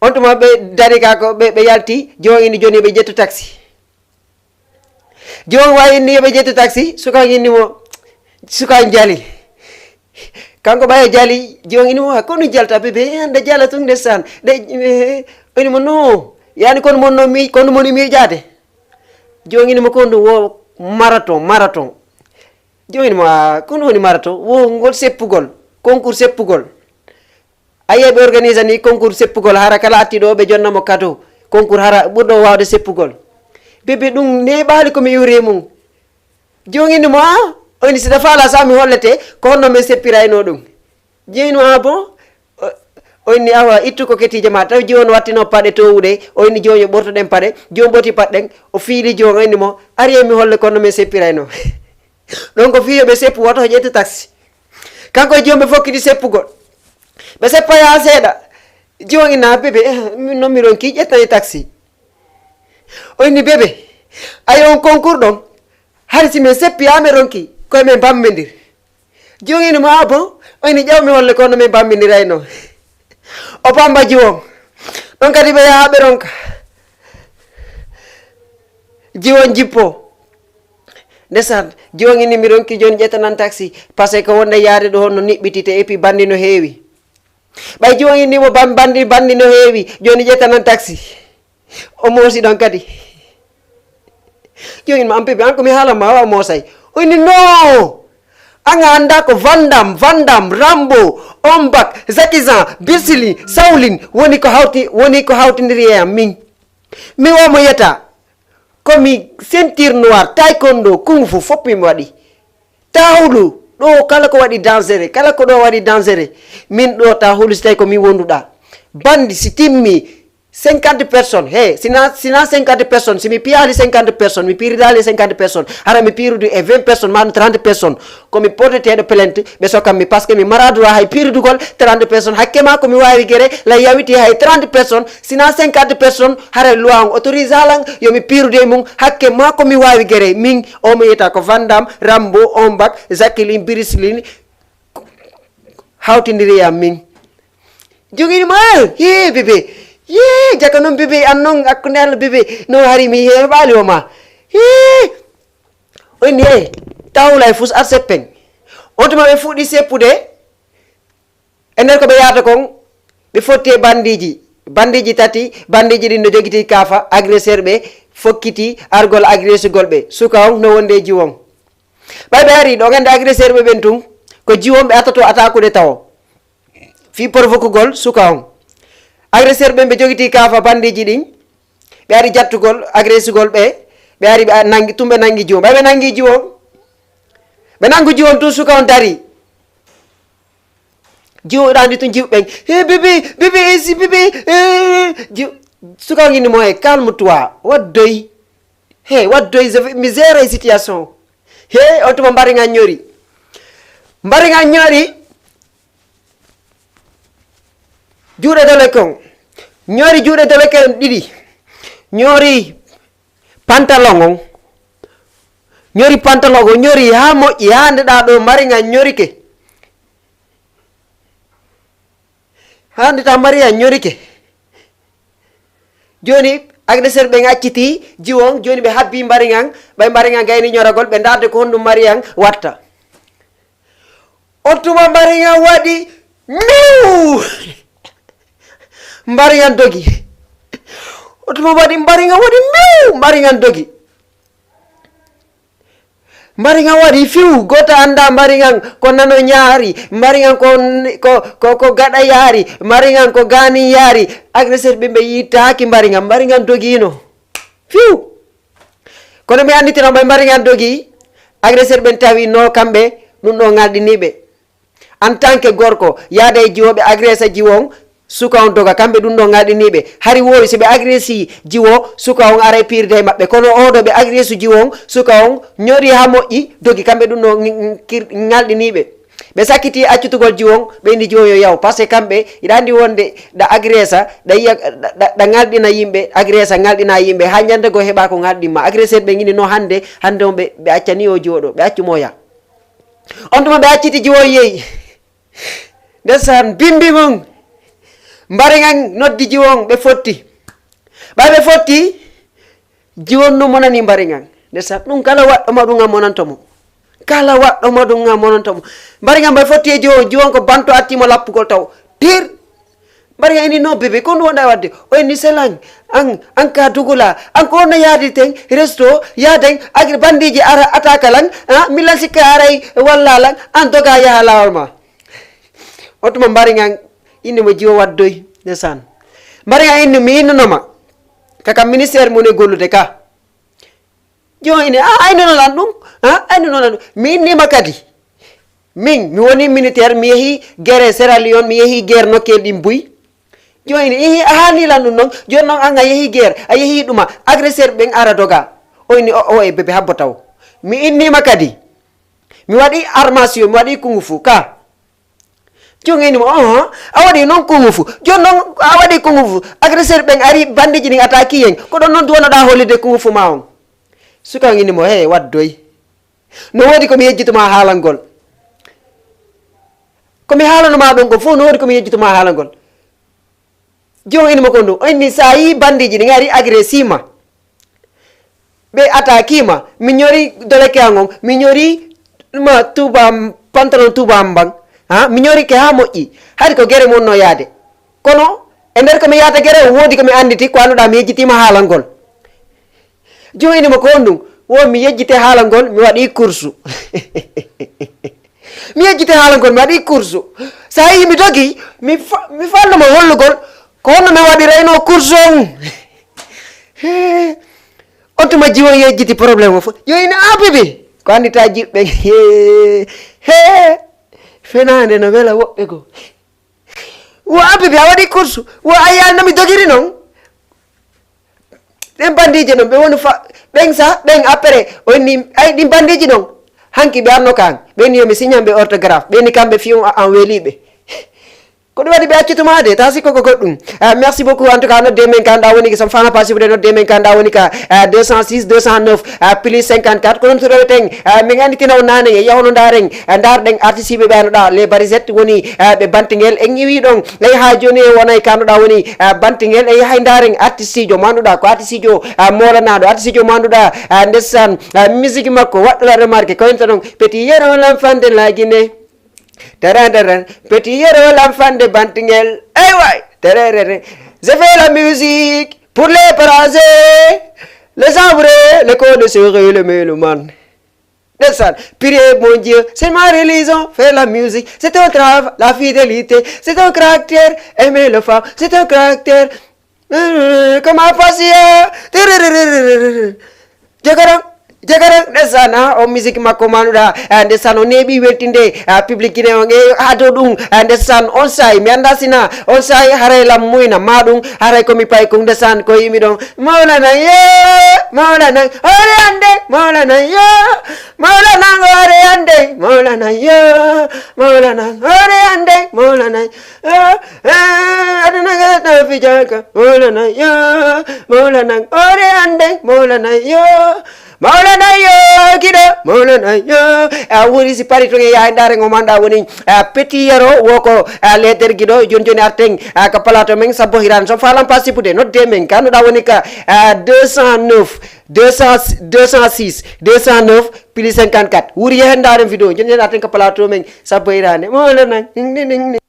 On tuma ɓe dari ka ko ɓe, ɓe yalti, jiwon inni joni ɓe ƴettu taxi. Jiwon wayi inni yo ɓe ƴettu taxi, suka inni mo, suka jali. Kanko ɓayo jali, jiwon inni mo, "Ha, kono jalta bébé, eh, nde jala tun nde san, nde, eh, eh." Oni mo, "No, yani kono mon no mi, kono moni miijaade." Jiwon inni mo, "Kono wo marathon, marathon." Jiwon inni mo, "Ah, kono woni marathon, wo ngol seppugol, concours seppugol." A yi'ay ɓe organise ni concours seppugol, hara kala atti ɗo ɓe jonna mo cadeau. Concours hara ɓurɗo wawde seppugol. Bébé ɗum neɓali ko mi iwri e mum. Joni inni mo, "Ah, o inni si ɗa faala sa mi hollete, ko honno min seppirayno ɗum." Joni mo, "Ah bon?" O, o inni, "Awa, ittu ko ketije ma." Taw jiwon wattino paɗe towuɗe, o inni joni yo ɓortoɗen paɗe. Joni ɓorti paɗe ɗen, o fiili joni, o inni mo, "Ari e mi holle ko honno min seppirayno." Ɗon ko fii yo ɓe seppu, woto o ƴettu taxi. Kanko e joom ɓe fokkiti seppugol. Ɓe seppa yaa seeɗa. Jiwon inna, "Bébé, eh, min non mi ronki ƴettani taxi." O inni, "Bébé, ayi on concours ɗon, hari si min seppi yaa min ronki, koye men bammindir." Jiwon inni mo, "Ah bon?" O inni, "Ƴaw mi holle ko no min bammindirayno." O bamba jiwon. Ɗon kadi ɓe yaha ɓe ronka. Jiwon jippo. Ndesan, jiwon inni mi ronki joni ƴettanan taxi, parce que wonde yaade ɗo honno niɓɓitite, et puis bandi no heewi. Ɓay jiwon inni mo ban-, bandi, bandi no heewi, joni ƴettanan taxi. O moosi ɗon kadi. Jiwon inni mo, "An bébé, an ko mi haalan ma, wa o moosay." O inni, "No! An a annda ko Van Damme, Van Damme, Rambo, Ombak, Jackie Chan, Bruce Lee, Shaolin, woni ko hawti, woni ko hawtindiri e am min. Mi o mo yeta. Ko mi ceinture noire, taekwondo, kung fu, fof mi waɗi. Tawlu, ɗo kala ko waɗi dangereux, kala ko ɗo waɗi dangereux. Min ɗo tawlu si tawi ko min wonduɗa. Bandi si timmi, Cinquante personnes, he, sina, sina cinquante personnes, si mi piyaali cinquante personnes, mi piiridaali cinquante personnes, hara mi piirudu e vingt personnes, maa trente personnes, ko mi porteteeɗo plainte, ɓe sokkan mi, parce que mi maraa droit hay piirudugol trente personnes, hakke maa ko mi waawi gere, la yawiti hay trente personnes, sina cinquante personnes, hara loi on autorisé lan, yo mi piirude e mum, hakke maa ko mi waawi gere, min, o mo yiyata ko Van Damme, Rambo, Ombak, Jacqueline, Birislin, hawtindiri e am min. Jogini mo, eh, yee, bébé. Yee, jaka noon bébé, an noon hakkunde Allah bébé. No hari mi heɓaali o ma. Yee. O inni, eh, tawla e fus ar seppen. On tuma ɓe fuɗɗi seppude. E nder ko ɓe yahata kon, ɓe fotti e bandiji. Bandiji tati, bandiji ɗin no jogiti kaafa, agresseur ɓe fokkiti argol agresugol ɓe. Suka on no wonde e jiwon. Ɓay ɓe ari, ɗo gande agresseur ɓe ɓen tun, ko jiwon ɓe atato atakude tawo. Fii provokugol suka on. Agresseur ɓen ɓe jogiti kaafa bandiji ɗin, ɓe ari jattugol, agressugol ɓe, ɓe ari ɓe a-, nangi, tun ɓe nangi jiwon. Ɓay ɓe nangi jiwon, ɓe nangu jiwon tun suka on dari. Jiwon ɗandi tun jiw ɓen. He bébé, bébé, eh, si bébé, eh, jiw, suka on inni mo, he, calme-toi, what doy? He, what doy? Je vais, mi gère situation. He, on tuma mbariŋan ñori. Mbariŋan ñori. Juuɗe dole kon. Ñori juuɗe dole kon ɗiɗi. Ñori pantalon on. Ñori pantalon on. Ñori haa moƴƴi. Haa nde ɗaa ɗo mbariŋan ñorike. Haa nde taa mbariŋan ñorike. Jooni, agresseur ɓen acciti jiwon, jooni ɓe habbi mbariŋan, ɓay mbariŋan gayni ñoragol, ɓe ndaarde ko honɗum mbariŋan watta. On tuma mbariŋan waɗi miw! Mbariŋan dogi. On tuma waɗi mbariŋan waɗi miw! Mbariŋan dogi. Mbariŋan waɗi fiw, gooto anndaa mbariŋan ko nano ñaari, mbariŋan ko, ko, ko, ko gaɗa yaari, mbariŋan ko gaani yaari. Agresseur ɓe, ɓe yiitaaki mbariŋan, mbariŋan dogiino. Fiw! Kono mi annditino ɓe mbariŋan dogi, agresseur ɓen tawi no kamɓe, ɗum ɗo ŋalɗiniiɓe. En tant que gorko, yaada e jiwooɓe agressa jiwo on, suka on doga, kamɓe ɗum ɗo ŋalɗiniiɓe. Hari woowi si ɓe agressi jiwo, suka on aray piirde e maɓɓe. Kono oo ɗo ɓe agressu jiwo on, suka on ñori haa moƴƴi, dogi, kamɓe ɗum ɗo ŋ-, ŋ-, kir-, ŋalɗiniiɓe. Ɓe sakkiti accutugol jiwo on, ɓe inni jiwo on yo yaw. Parce que kamɓe, iɗa anndi wonde ɗa agressa, ɗa yiya, ɗa, ɗa, ɗa ŋalɗina yimɓe, agressa ŋalɗina yimɓe, haa ñande goo heɓa ko ŋalɗin ma. Agresseur ɓe ngini no hannde, hannde on ɓe, ɓe accani o jiwo ɗo, ɓe accu mo o yaha. On tuma ɓe acciti jiwo on yehi. Ndeysaan, bimbi mum. Mbariŋan noddi jiwo on, ɓe fotti. Ɓay ɓe fotti, jiwo on no monani mbariŋan. Ndeysaan, ɗum kala waɗɗo mo ɗum a monanto mo. Kala waɗɗo mo ɗum a monanto mo. Mbariŋan ɓay fotti e jiwo on, jiwo on ko banto atti mo lappugol taw. Tir! Mbariŋan inni, "Non, bébé, ko honɗum wonɗaa waɗde?" O inni, "Selan, an, an ka dugula, an ko honno yaadirten resto, yaaden agri bandiji ara ataka lan, ah, mi lan sikka aray walla lan, an doga yaha laawol ma." On tuma mbariŋan inni mo jiwo waddoy, ndeysaan. Mbariŋan inni, "Mi innunoma ka, ka ministère mun e gollude ka." Jooni, a aynuno lan ɗum? A aynuno lan ɗum? Mi innima kadi. Min, mi woni militaire, mi yehi guerre Sierra Leone, mi yehi guerre nokkeeli ɗin buy. Jooni, ihi, a haani lan ɗum noon. Jooni noon, an a yehi guerre, a yehi ɗuma, agresseur ɓen ara doga. O inni, o, o e bébé habbo taw. Mi innima kadi. Mi waɗi armation, mi waɗi kung fu, ka. Jooni inni mo, "Oho, a waɗi noon kung fu." Jooni noon, a waɗi kung fu. Agresseur ɓen ari, bandiji ɗin attaque en. Ko ɗon noon duwanoɗaa hollirde kung fu ma on. Suka on inni mo, "He, waddoy. No woodi ko mi yejjituma haalangol. Ko mi haalanoma ɗon ko fof, no woodi ko mi yejjituma haalangol." Jooni inni mo ko ɗum. O inni, "Sa yii bandiji ɗin ari agressima." Ɓe attaquima, mi ñori doleke an on, mi ñori ma tuba, pantalon tuba am mban, ha, mi ñori ke ha moƴƴi. Hari ko gere mo wonno yaade. Kono, e nder ko mi yahata gere, o woodi ko mi annditi, ko annduɗaa mi yejjitiima haalangol. Jooni mo ko honɗum? Wo mi yejjite haalangol, mi waɗi kursu. Mi yejjite haalangol, mi waɗi kursu. Sa yii mi dogi, mi fa-, mi falno mo hollugol, ko honno mi waɗirayno kursu on. Hee. On tuma jiwo yejjiti problème o fof. Yo ina a bébé. Ko anndi ta jiɓɓe. Hee. Hee. Fenaande no wela woɓɓe goo. Wo a bébé a waɗi kursu. Wo a yaani no mi dogiri noon. Ɗen bandiiji ɗon, ɓe woni fa-, ɓen sa, ɓen après, o inni, ay, ɗin bandiiji ɗon, hanki ɓe arno kan, ɓe inni yo mi siñan ɓe orthographe, ɓe inni kamɓe fiyu an weliɓe. Ko ɗum waɗi ɓe accituma de, ta sikko ko goɗɗum. Ah, merci beaucoup, en tout cas, nodde men kan ɗa woni, so fana pasi ɓuuɗe, nodde men kan ɗa woni ka, ah, deux cent six, deux cent neuf, ah, plus cinquante-quatre, ko ɗum to reweten, ah, min anndi tina o nane, e yahono ndaren, ah, ndarɗen artiste ɓe ɓe anduɗa, les Barizettes woni, ah, ɓe Bantingel, en iwi ɗon, ley ha joni e wonay ka anduɗa woni, ah, Bantingel, e yahay ndaren artiste jo mo anduɗa, ko artiste jo, ah, molanaɗo, artiste jo mo anduɗa, ah, ndesan, ah, musique makko, waɗɗo la remarque, ko enta ɗon, Petit Yero, l'enfant de la Guinée. Teren, teren, Petit Yero, l'enfant de Bantingel. Hey, ouais, teren, teren. Je fais la musique pour les parasés, les amoureux, les connaisseurs et les mélomanes. Ndesan, priez mon Dieu, c'est ma religion, faire la musique, c'est un travail, la fidélité, c'est un caractère, aimer le femme, c'est un caractère, euh, comme Apasia. Jagaran, jagaran, ndesan, ah, o musique makko manuɗa, ah, ndesan o neeɓi weltinde, ah, public guinéen on, e ha dow ɗum, ah, ndesan on sayi, mi annda sina, on sayi haray lam muyna, ma ɗum, haray ko mi payi kon ndesan, ko yimi ɗon, Mawlana yo, Mawlana, hoore ande, Mawlana yo, Mawlana hoore ande, Mawlana yo, Mawlana hoore ande, Mawlana yo, eh, eh, aduna ga ta fi jaka, Mawlana yo, Mawlana hoore ande, Mawlana yo, Mawlana yo, kiɗo, Mawlana yo. A woni si pari to ya ndare ngo manda woni, a Petit Yero, woko, a leader giɗo, joni joni arten, a ka plateau men, sabbo hiran, so falam pas sipude, nodde men, ka no da woni ka, a deux cent neuf, deux cent, deux cent six, deux cent neuf, plus cinquante-quatre. Wuri ya ndare vidéo, joni joni arten ka plateau men, sabbo hirande, Mawlana, ding, ding, ding, ding.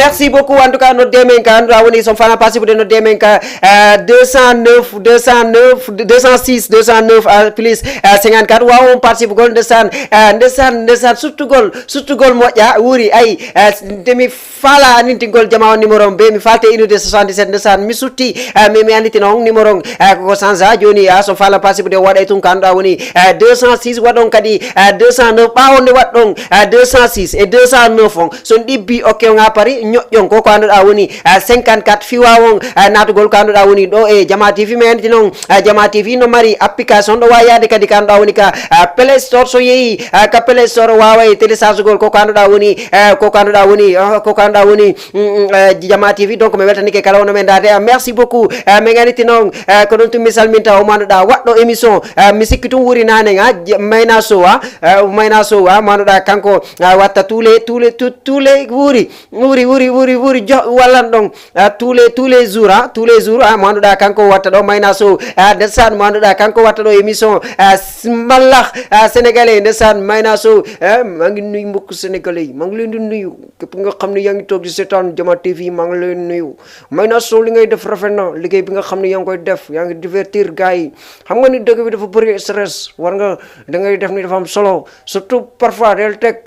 Merci beaucoup. En tout cas, nodde men ka, annduɗa woni, son fana participe de nodde men ka, euh, deux cent neuf, deux cent neuf, deux cent six, deux cent neuf, euh, plus, euh, cinquante-quatre. Wawa on participe gol, ndesan, euh, ndesan, ndesan, suttugol, suttugol moƴƴa, wuri, ay, euh, ndemi fala annintingol jama on numéro on be, mi falte inude soixante-dix-sept, ndesan, mi sutti, euh, mi, mi annitina on numéro on, euh, koko sansa, joni, euh, son fala participe de waɗay tun ka, annduɗa woni, euh, deux cent six, waɗon kadi, euh, deux cent neuf, ɓawo nde waɗɗon, euh, deux cent six e deux cent neuf on, son ɗibbi, ok, on a pari, ñoƴƴon ko ko annduɗa woni, ah, cinquante-quatre fiwa on, ah, naatugol ko annduɗa woni ɗo e Jama T V. Mi anndi noon, ah, Jama T V no mari application ɗo waawi yaade kadi ko annduɗa woni ka, ah, Play Store. So yehi, ah, ka Play Store, waawa e téléchargegol ko ko annduɗa woni, ah, ko ko annduɗa woni, ah, ko ko annduɗa woni, mm, mm, ah, Jama T V. Donc mi weltanike kala wonno men ndaade. Ah, merci beaucoup. Ah, min anndi noon, ah, ko ɗum tun mi salminta o mo annduɗa waɗɗo émission. Ah, mi sikki tun wuuri naane, ah, J-, Mayna Sow, ah, ah, Mayna Sow, ah, mo annduɗa kanko, ah, watta tous les, tous les, tous, tous les wuuri. Wuuri, wuuri, wuuri, wuuri, jo, wallan ɗon. Ah, tous les, tous les jours, ah, tous les jours, ah, mo annduɗa kanko watta ɗo Mayna Sow. Ah, ndesan mo annduɗa kanko watta ɗo émission. Ah, s-, mballa, ah, sénégalais, ndesan Mayna Sow. Eh, maa ngi nuyu mbokk sénégalais yi, maa ngi leen di nuyu. Képp nga xam ne yaa ngi toog di seetaan Jama T V, maa ngi leen nuyu. Mayna Sow, li ngay def rafet na, liggéey bi nga xam ne yaa ngi koy def, yaa ngi divertir gars yi. Xam nga ni dëkk bi dafa bëri stress, war nga, da ngay def ni dafa am solo, surtout parfois del teg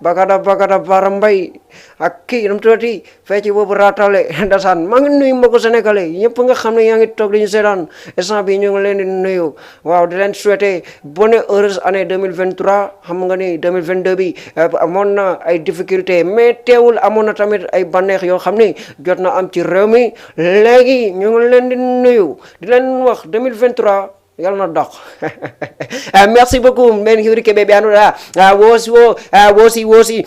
bagada, bagada, Bara Mbaye ak kii, nu mu tuddati, fecc boobu raatale, ndeysaan. Maa ngi nuyu mbokku sénégalais yëpp nga xam ne yaa ngi toog di ñu seetaan, instant bi ñu ngi leen di nuyu. Waaw, di leen souhaiter bonne heureuse année deux mille vingt-trois. Xam nga ni deux mille vingt-deux bi, euh, amoon na ay difficultés, mais teewul amoon na tamit ay bànneex yoo xam ni jot na am ci réew mi. Léegi ñu ngi leen di nuyu, di leen wax deux mille vingt-trois, yàlla na dox. Ah, merci beaucoup. Mbeɗa hiwri ke ɓe ɓe annduɗa, ah, woosi o, ah, woosi, woosi.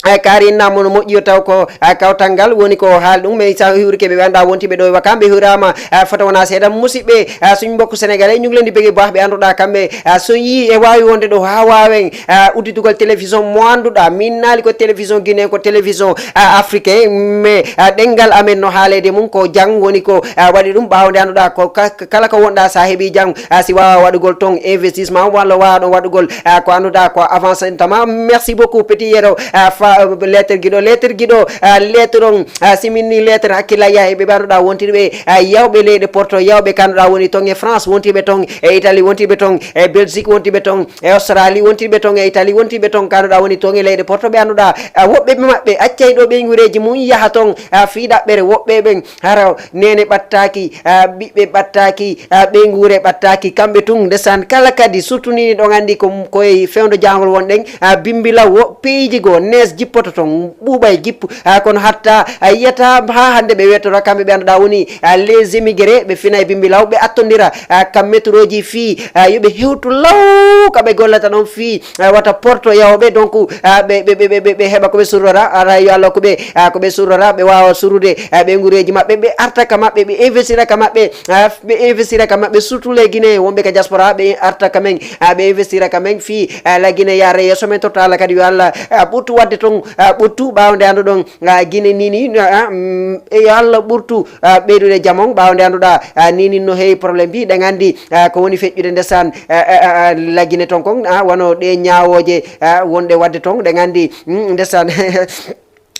Eh, kaari inna mo no moƴƴi o taw ko, ah, kawtal ngal woni ko haali ɗum. Mais sa hiwri ke ɓe ɓe annduɗa wonti ɓe ɗo e Wakam, ɓe hiwrama, ah, fota wona seeɗa. Musidɓe, ah, suñ mbokku sénégalais, ñu ngi leen di bëggee bu baax, ɓe annduɗa kamɓe, ah, so yii e waawi wonde ɗo ha waawen, ah, udditugol télévision mo annduɗa, min naali ko télévision guinéen, ko télévision, ah, africain, mais, ah, ɗenngal amen no haaleede mum ko jang woni ko, ah, waɗi ɗum. Ɓaawo nde annduɗa ko ka-, kala ko wonɗa sa heɓi jang, ah, si wawa waɗugol ton investissement walla wawa ɗon waɗugol, ah, ko annduɗa ko avancement. Merci beaucoup, Petit Yero, ah, fa, lettre giɗo, lettre giɗo, ah, lettre on, ah, siminni lettre hakkilla yaha e ɓe ɓe annduɗa wontirɓe, ah, yawɓe leyɗe Porto, yawɓe ko annduɗa woni ton e France, wontirɓe ton e Italie, wontirɓe ton e Belgique, wontirɓe ton e Australie, wontirɓe ton e Italie, wontirɓe ton ko annduɗa woni ton e leyɗe Porto, ɓe annduɗa, ah, woɓɓe maɓɓe accay ɗo ɓeygureji mum yaha ton, ah, fii ɗaɓɓere, woɓɓe ɓen hara nene ɓattaki, ah, ɓiɓɓe ɓattaki, ah, ɓeynguure ɓattaki, kamɓe tun ndesan kala kadi surtout ni ɗon anndi ko, koye fewndo jangol wonɗen, ah, Bimbila wo peeji goo nees jippoto ton, ɓuuɓay jippu, ah, kono hatta, ah, yiyata ha hannde ɓe wettora kamɓe ɓe annduɗa woni, ah, les émigrés, ɓe fina e Bimbilaw, ɓe attondira, ah, ka métroji fii, ah, yo ɓe hewtu law ka ɓe gollata ɗon fii, ah, wata Porto yawɓe, donc, ah, ɓe, ɓe, ɓe, ɓe, ɓe heɓa ko ɓe surrora, ara yo Allah ko ɓe, ah, ko ɓe surrora, ɓe wawa surrude, ah, ɓe ngureji maɓɓe, ɓe arta ka maɓɓe, ɓe investira ka maɓɓe, ah, ɓe investira ka maɓɓe, surtout les Guinéens wonɓe ka diaspora, ɓe arta ka men, ah, ɓe investira ka men fii, ah, la Guinée yaare yeeso, men totta Allah kadi yo Allah, ah, ɓurtu wadde ton, ah, ɓurtu ɓawde annduɗon, ah, Guinée nini, ah, mm, e yo Allah ɓurtu, ah, ɓeydude jamon ɓawde annduɗa, ah, nini no heewi problème bi, ɗen anndi, ah, ko woni feƴƴude ndesan, ah, ah, ah, la Guinée ton kon, ah, wano ɗe ñaawooje, ah, wonɗe wadde ton, ɗen anndi, mm, ndesan.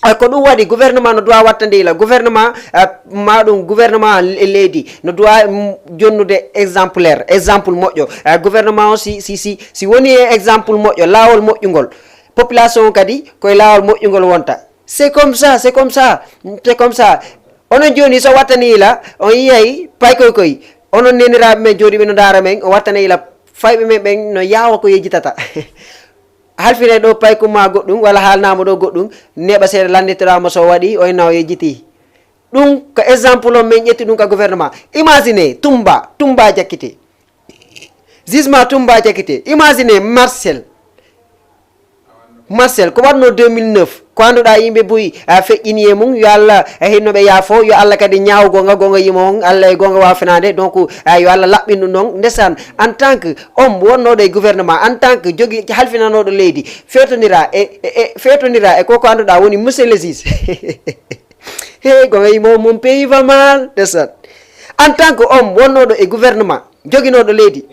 Ah, ko ɗum waɗi gouvernement no doit wattande ila gouvernement, ah, ma ɗum gouvernement le-, leydi no doit, mm, jonnude exemplaire, exemple moƴƴo. Ah, gouvernement o si, si, si, si woni e exemple moƴƴo, laawol moƴƴungol, population o kadi koye laawol moƴƴungol wonta. C'est comme ça, c'est comme ça, c'est comme ça. Onon joni so wattani ila, on yiyay paykoy koy, onon neniraɓe men jooɗiɓe no ndaara men, o wattani ila fayɓe men ɓen no yaawa ko yejjitata. Halfine ɗo paykum ma goɗɗum, walla haalnamo ɗo goɗɗum, neeɓa seeɗa lannditoɗamo so waɗi, o inna o yejjiti. Ɗum ko exemple on min ƴetti ɗum ka gouvernement. Imagine Tumba, Tumba Jakite. Jugement Tumba Jakite. Imagine Marcel. Marcel, ko waɗno deux mille neuf, ko annduɗa yimɓe buy, a feƴƴini e mum, yo Allah, a hinno ɓe yaafo, yo Allah kadi ñaawo gonga, gonga yimo on, Allah e gonga wawa finade. Donc, a, yo Allah laɓɓin ɗum ɗon. Ndesan, en tant que homme wonnoɗo e gouvernement, en tant que jogi halfinanoɗo leydi, fewtodira e, e, e, fewtodira e koko annduɗa woni monsieur le juge. Hey, gonga yimo mon pays va mal, ndesan. En tant que homme wonnoɗo e gouvernement, joginoɗo leydi,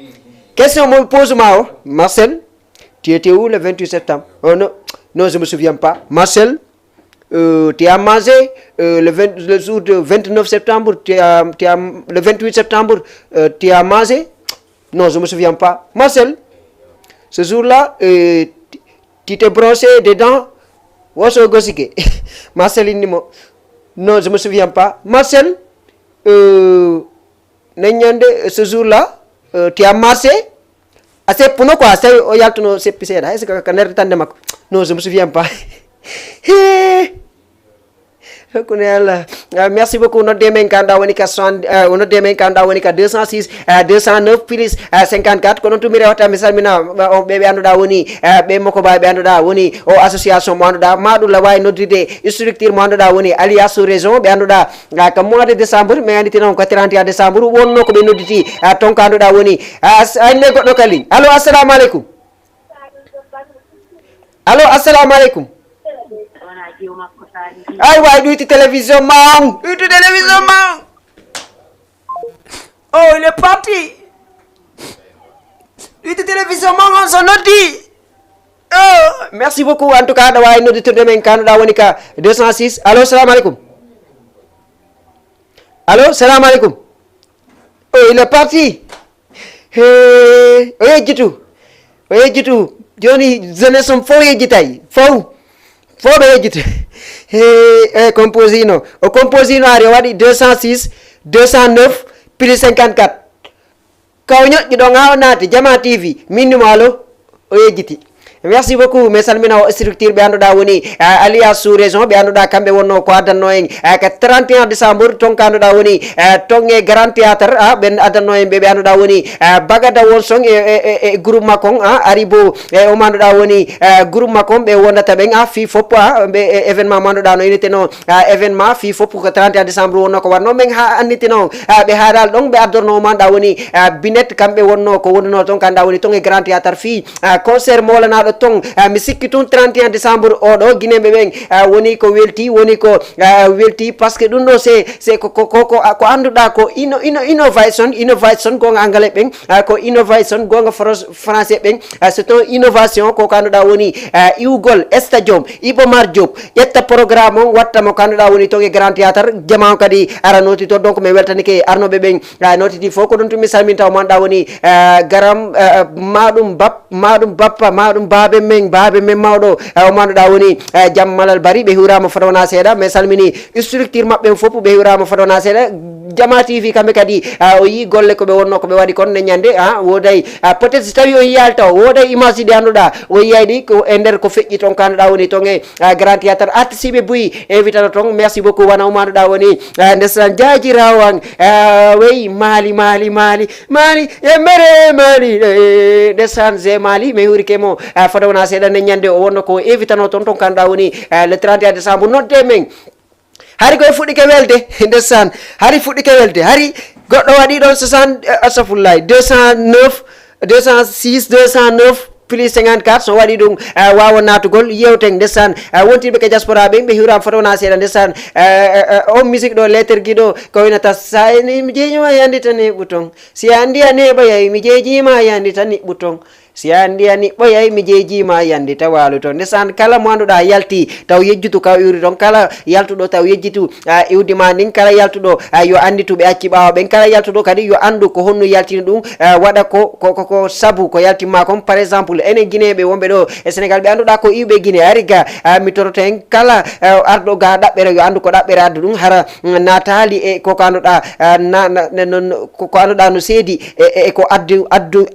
question mo mi pose ma o, Marcel, tu étais où le vingt-huit septembre? Oh non, non, je me souviens pas. Marcel, Euh, tu as mangé, euh, le vingt, le jour de vingt-neuf septembre, tu as, tu as, le vingt-huit septembre, euh, tu as mangé. Non, je me souviens pas. Marcel, ce jour-là, euh, tu t'es brossé des dents. Woso gosike. Marcel, il dit, non, je me souviens pas. Marcel, euh, nden ñande, ce jour-là, euh, tu as marché. A seppuno quoi, a tawi o yaltuno seppi seeɗa. Est-ce que ka nder tande makko? Non, je me souviens pas. Hee. Kone Allah. Ah, merci beaucoup. Nodde men kan da woni ka soixante, euh, nodde men kan da woni ka deux cent six, euh, deux cent neuf plus, euh, cinquante-quatre. Ko non tumi rewata mi salmina, euh, on ɓe ɓe annduɗa woni, euh, ɓe moko ba ɓe annduɗa woni o association mo annduɗa ma ɗum la wawi noddude structure mo annduɗa woni alias sous région ɓe annduɗa, euh, ka mois de décembre mais anndi tinon ko trente et un décembre wonno ko ɓe nodditi, euh, ton ka annduɗa woni, euh, as-, ay ne goɗɗo ka ligne. Allo, assalamu aleykum. Allo, assalamu aleykum. Ay, waay, ɗuyti télévision ma on. Ɗuyti télévision ma on. Oh, il est parti. Ɗuyti télévision ma on, so noddi. Oh, merci beaucoup. En tout cas, aɗa wawi nodditirde men, ka annduɗa woni ka deux cent six. Allo, assalamu aleykum. Allo, assalamu aleykum. Oh, il est parti. He, o yejjitu. O yejjitu. Joni jeunesse on fof yejjitay. Fof. Fof ɓe yejjita. He, e composino. O composino ari o waɗi deux cent six, deux cent neuf, plus cinquante-quatre. Ka o ñoƴƴi ɗon ha o naati Jama T V. Min nimo allo. O yejjiti. Merci beaucoup. Mi salmina o structure ɓe annduɗa woni, eh, alias sous région ɓe annduɗa kamɓe wonno ko addanno en, eh, ka trente et un décembre ton ka annduɗa woni, eh, ton e grand théâtre, ah, ɓen addanno en ɓe ɓe annduɗa woni, eh, bagada won son e, e, e, e groupe makko on, ah, ari bo e o ma annduɗa woni, eh, groupe makko on ɓe wondata ɓen, ah, fi fop, ah, ɓe, eh, événement mo annduɗa no initeno, ah, événement fi fop ko trente et un décembre wonno ko wanno men ha annitino, ah, ɓe haadal ɗon ɓe addorno o ma annduɗa woni, ah, binet kamɓe wonno ko wonduno ton ka annduɗa woni ton e grand théâtre fi, ah, concert mowlanaɗo ton, ah, mi sikki tun trente et un décembre oɗo guineɓe ɓen, ah, woni ko welti woni ko, ah, welti parce que ɗum ɗo c'est, c'est ko, ko, ko, ko, ko annduɗa ko inno, inno, innovation, innovation gonga angale ɓen, ah, ko innovation gonga fros-, français ɓen, ah, c'est une innovation ko ko annduɗa woni, ah, iwgol stadium Iba Mar Diop ƴetta programme on watta mo ko annduɗa woni ton e grand théâtre jama on kadi ara noti to donc mi weltanike arnoɓe ɓen, ah, notiti fof ko ɗum tun mi salminta o ma annduɗa woni, ah, garam, ah, maɗum bap maɗum bappa maɗum baabe men baabe men mawɗo, eh, o ma annduɗa woni, eh, jam malal bari ɓe hiwrama fota wona seeɗa mais salmini structure maɓɓe en fof ɓe hiwrama fota wona seeɗa. Jama T V kamɓe kadi, ah, o yii golle ko ɓe wonno ko ɓe waɗi kon ne ñande, ah, woday, ah, peut-être si tawi o yiyali taw woday image ji ɗi annduɗa o yiyay ɗi ko e nder ko feƴƴi ton ka annduɗa woni ton e, ah, grand théâtre artiste ɓe buyi invitano ton merci beaucoup wona o ma annduɗa woni, ah, ndesan jajirawan, ah, wey mali mali mali Mali, yembere Mali, eh, ndesan ze Mali, mi hurike mo, ah, fota wona seeɗa ne ñande o wonno ko invitano ton ton ka annduɗa woni, ah, le trente et un décembre nodde men. Hari koye fuɗɗike welde, ndesan, hari fuɗɗike welde, hari goɗɗo waɗi ɗon soixante, eh, astaghfirullah, deux cent neuf, deux cent six, deux cent neuf, plus cinquante-quatre, so waɗi ɗum, ah, wawa natugol yewten ndesan, ah, wontiɓe ka diaspora ɓen ɓe hiwrama fota wona seeɗa ndesan, ah, ah, ah, on musique ɗo lettre gi ɗo ko winata sa ni mi jeeñuma yandi tan heɓu ton. Si a anndi a neeɓoyay, mi jeejiima a yandi tan niɓɓu ton. Si a anndi a niɓɓoyay, mi jeejiima a yandi tan waalu ton. Ndesan kala mo annduɗaa yalti taw yejjitu ka o iwri ton, kala yaltuɗo taw yejjitu, a, iwdi ma ndin, kala yaltuɗo, a, yo annditu ɓe acci ɓaawo ɓen, kala yaltuɗo kadi yo anndu ko honno yaltini ɗum, a, waɗa ko, ko, ko, ko sabu ko yaltimma kon. Par exemple, enen Guinéen ɓe wonɓe ɗo e Sénégal ɓe annduɗaa ko iwɓe Guinée, ari ga, a, mi toroto en kala, a, arɗo ga ɗaɓɓere yo anndu ko ɗaɓɓere addu ɗum, hara naataali e ko ko annduɗaa, ah, na, na, na, no, no, ko, ko annduɗaa no seedi e, e, e ko addi, addu,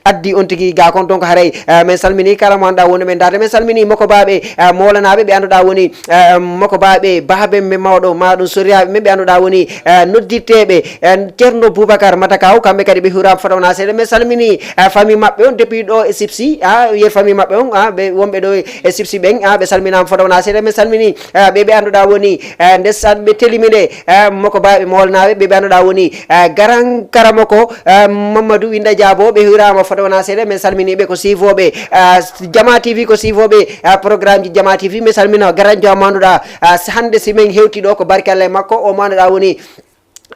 addi on tigi ga kon. Donc haray, ah, min salmini kala mo annduɗaa wonɓe men ndaarde, min salmini moko baaɓe, ah, moolanaɓe ɓe annduɗaa woni, ah, moko baaɓe baaɓe men mawɗo ma ɗum soriyaaɓe men ɓe annduɗaa woni, ah, noddirteeɓe, ah, Ceerno Boubacar Madakaw, kamɓe kadi ɓe hiwraama fota wona seeɗa. Min salmini, ah, famille maɓɓe on depuis ɗo e Sipsi, ah, wiye famille maɓɓe on, ah, ɓe wonɓe ɗo e Sipsi ɓen, ah, ɓe salminaama fota wona seeɗa. Min salmini, ah, ɓe ɓe annduɗaa woni, ah, ndesan ɓe telimi nde, ah, moko baaɓe moolnaaɓe, ɓe ɓe annduɗaa woni, ah, garan karamoko, ah, Mamadou Winda Diabo, ɓe hiwraama fota wona seeɗa. Min salmini ɓe ko suivooɓe, ah, Jama T V, ko suivooɓe, ah, programme ji Jama T V. Min salmina garan joom annduɗaa, ah, hannde si min hewti ɗo ko barkalla e makko, o mo annduɗaa woni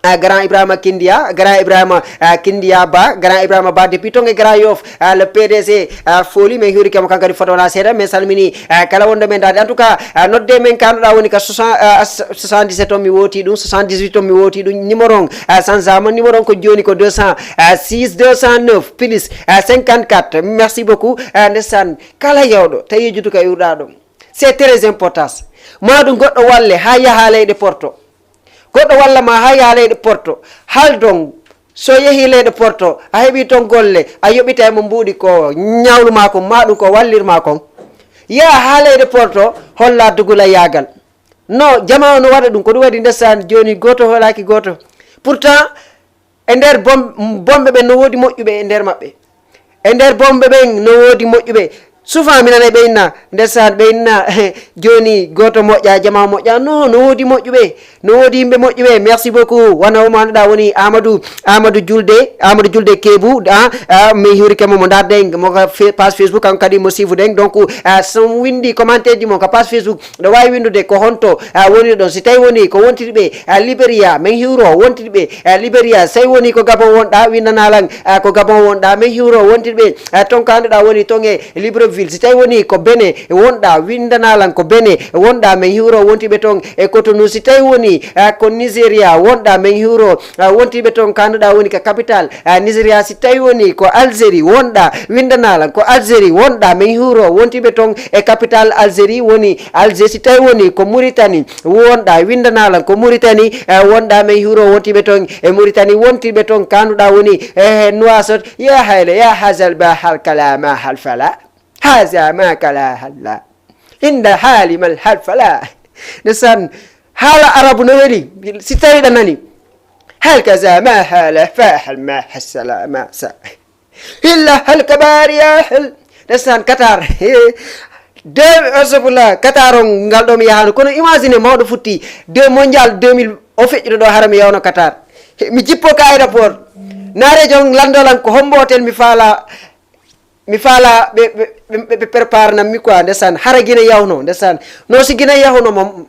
Ah, grand Ibrahima Kindiya, grand Ibrahima, ah, Kindiya Ba, grand Ibrahima Ba depuis tonge Grand Yoff, ah, le P D G, ah, Foli, min hiwrike mo kankadi foto wala seeɗa, min salmini, ah, kala wonɗo men daade. En tout cas, ah, nodde men kanuɗa woni ka soixante, ah, soixante-dix-sept on mi woti ɗum, soixante-dix-huit on mi woti ɗum, numéro on, ah, sanzama, numéro on ko joni ko deux cent six deux cent neuf plus, ah, cinquante-quatre. Merci beaucoup. Ah, ndesan, kala yawɗo tawi jutu ka iwruɗa ɗum, c'est très important. Ma ɗum goɗɗo walle ha yaha leyɗe porto. Goɗɗo walla ma ha yaha leyɗe porto. Haldon, so yehi leyɗe porto, a heɓi ton golle, a yoɓita e mo mbuuɗi ko ñawlu ma kon, ma ɗum ko wallir ma kon. Yaha ha leyɗe porto, holla dugula yagal. No, jama o no waɗa ɗum, ko ɗum waɗi ndesan joni goto hoolaki goto. Pourtant, e nder bom-, bomɓe ɓen no woodi moƴƴuɓe e nder maɓɓe. E nder bomɓe ɓen no woodi moƴƴuɓe. Souvent mi nanay ɓe inna, ndesan ɓe inna, joni goto moƴƴa, jama moƴƴa. No, no woodi moƴƴuɓe. No woodi yimɓe moƴƴuɓe. Merci beaucoup. Wona o mo annduɗa woni Amadou, Amadou Julde, Amadou Julde Kebu, ah, ah, mi hiwrike mo, mo darden, mo ka fe-, page Facebook, kanko kadi mo suivre den. Donc, ah, so windi commentaire ji mo ka page Facebook, ɗo wawi windude ko honto, ah, woni ɗon. Si tawi woni ko wontirɓe, ah, Liberia, min hiwro wontirɓe, ah, Liberia. Si tawi woni ko Gabon wonɗa, windana lan, ah, ko Gabon wonɗa, min hiwro wontirɓe, ah, ton ka annduɗa woni ton e Libreville. Si tawi woni ko Benin wonɗa, windana lan ko Benin wonɗa, min hiwro wontirɓe ton e Cotonou. Si tawi woni, ah, ko Nigeria wonɗa, min hiwro, ah, wontirɓe ton ka annduɗa woni ka capital, ah, Nigeria. Si tawi woni ko Algérie wonɗa, windana lan ko Algérie wonɗa, min hiwro wontirɓe ton e capital Algérie woni Alger. Si tawi woni ko Mauritanie wonɗa, windana lan ko Mauritanie, eh, wonɗa, min hiwro wontiɓe ton e Mauritanie, wontiɓe ton ka annduɗa woni, eh, Nouakchott. Ya hayla, ya hazal ba hal kala ma hal fala. Haza ma kala halla. Inda hali mal hal fala. Ndesan, haala arabu no weli, si tawi ɗa nani. Hal kaza ma hala fa hal ma hasala ma sa. Hilla hal kabari ya hal. Ndesan Qatar. Deux, astafurlah, Qatar on ngal ɗo mi yahano. Kono imagine mawɗo futti deux mondial deux mille o feƴƴuɗo ɗo hara mi yawno Qatar. He, mi jippo ka aéroport. Naare jon lando lan ko hombo hotel mi faala, mi faala ɓe, ɓe, ɓe, ɓe prépare nan mi quoi, ndesan. Hara Guinée yawno, ndesan. No si Guinée yawno mom,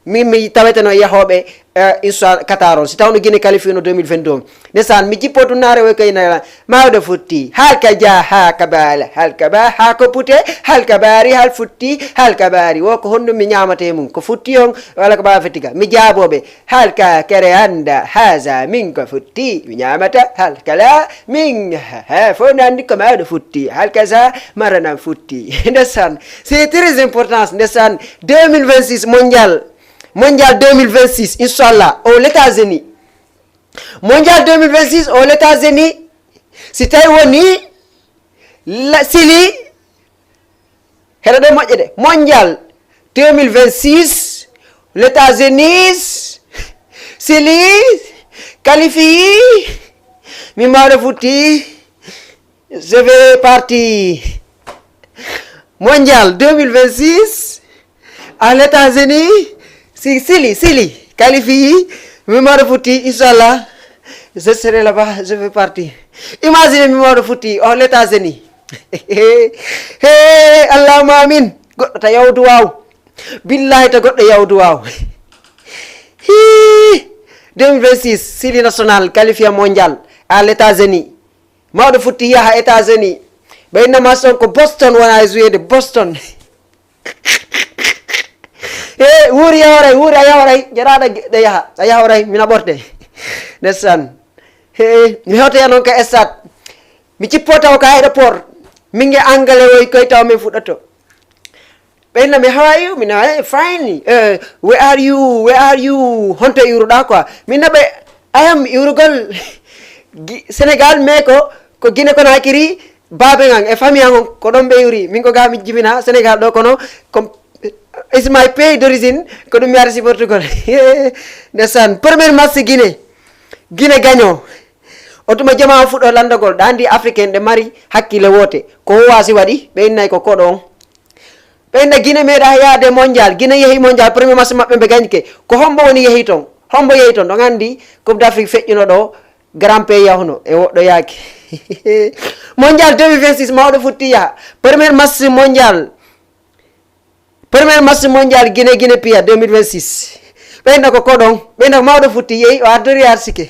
min mi taweteno e yahooɓe, eh, inchallah, Qatar on. Si tawno Guinée qualifié no deux mille vingt-deux on. Ndesan, mi jippo tun naare woy kay na, mawɗo futti. Hal ka ja, ha ka bala, hal ka ba, ha ko pute, hal ka bari, hal futti, hal ka bari. Wo ko honɗum mi ñaamata e mum? Ko futti on, wala ko ba fettiga? Mi jaabooɓe, hal ka kere annda, haza min ko futti, mi ñaamata, hal kala, min, ha, ha, fof no anndi ko mawɗo futti, hal kaza, maranan futti. Ndesan, c'est très important, ndesan, deux mille vingt-six mondial, mondial deux mille vingt-six, inchallah, aux États-Unis. Mondial deux mille vingt-six aux États-Unis, si tawi woni la, Sili, heɗa ɗo moƴƴe de, mondial deux mille vingt-six, les États-Unis, Sili, qualifié, mi mawɗo futti, je vais partir. Mondial deux mille vingt-six, à les États-Unis, si Sili, Sili, qualifié, mi mawɗo futti, inchallah, je serai là-bas, je vais partir. Imagine mi mawɗo futti, aux États-Unis. He, allahumma amin. Goɗɗo ta yaw duwaw. Billahi ta goɗɗo yaw duwaw. Hi, deux mille vingt-six, Sili national, qualifié mondial, à les États-Unis. Mawɗo futti yaha États-Unis. Ɓe inna match on ko Boston wona e joué de, Boston. E wuuri yahoray, wuuri a yahoray, jaraɗa ɗe yaha, a yahoray, mina ɓorte. Ndesan. He, mi hewtoya noon ka stade. Mi jippo taw ka aéroport. Min e Angale woy koy taw min fuɗɗoto. Ɓe inna mi, "How are you?" Min, "Eh, fine. Eh, where are you? Where are you?" Honto iwruɗa quoi? Min na ɓe, "I am iwrugol Gi-, Sénégal, mais ko, ko Guinée Conakry, baabe ngan e famille an on, ko ɗon ɓe iwri. Min ko ga mi jibina Sénégal ɗo, kono ko, it's my pays d'origine, ko ɗum mi ari supportugol." Ndesan, premier match Guinée, Guinée gagnant. O tuma jama o fuɗɗo landagol, ɗa andi africain ɗe mari hakkille woote. Ko wasi waɗi, ɓe innay ko koɗo on. Ɓe inna Guinée meeɗa yaade mondial. Guinée yehi mondial, premier match maɓɓe ɓe gañke. Ko hombo woni yehi ton? Hombo yehi ton? Ɗon andi Coupe d'Afrique feƴƴuno ɗo, grand pays yahuno e woɗɗo yaaki. Mondial deux mille vingt-six mawɗo futti yaha. Premier match mondial. Premier match mondial Guinée, Guinée Pia deux mille vingt-six. Ɓeyna ko koɗon, ɓeyna ko mawɗo futti, yehi o ardori arsike.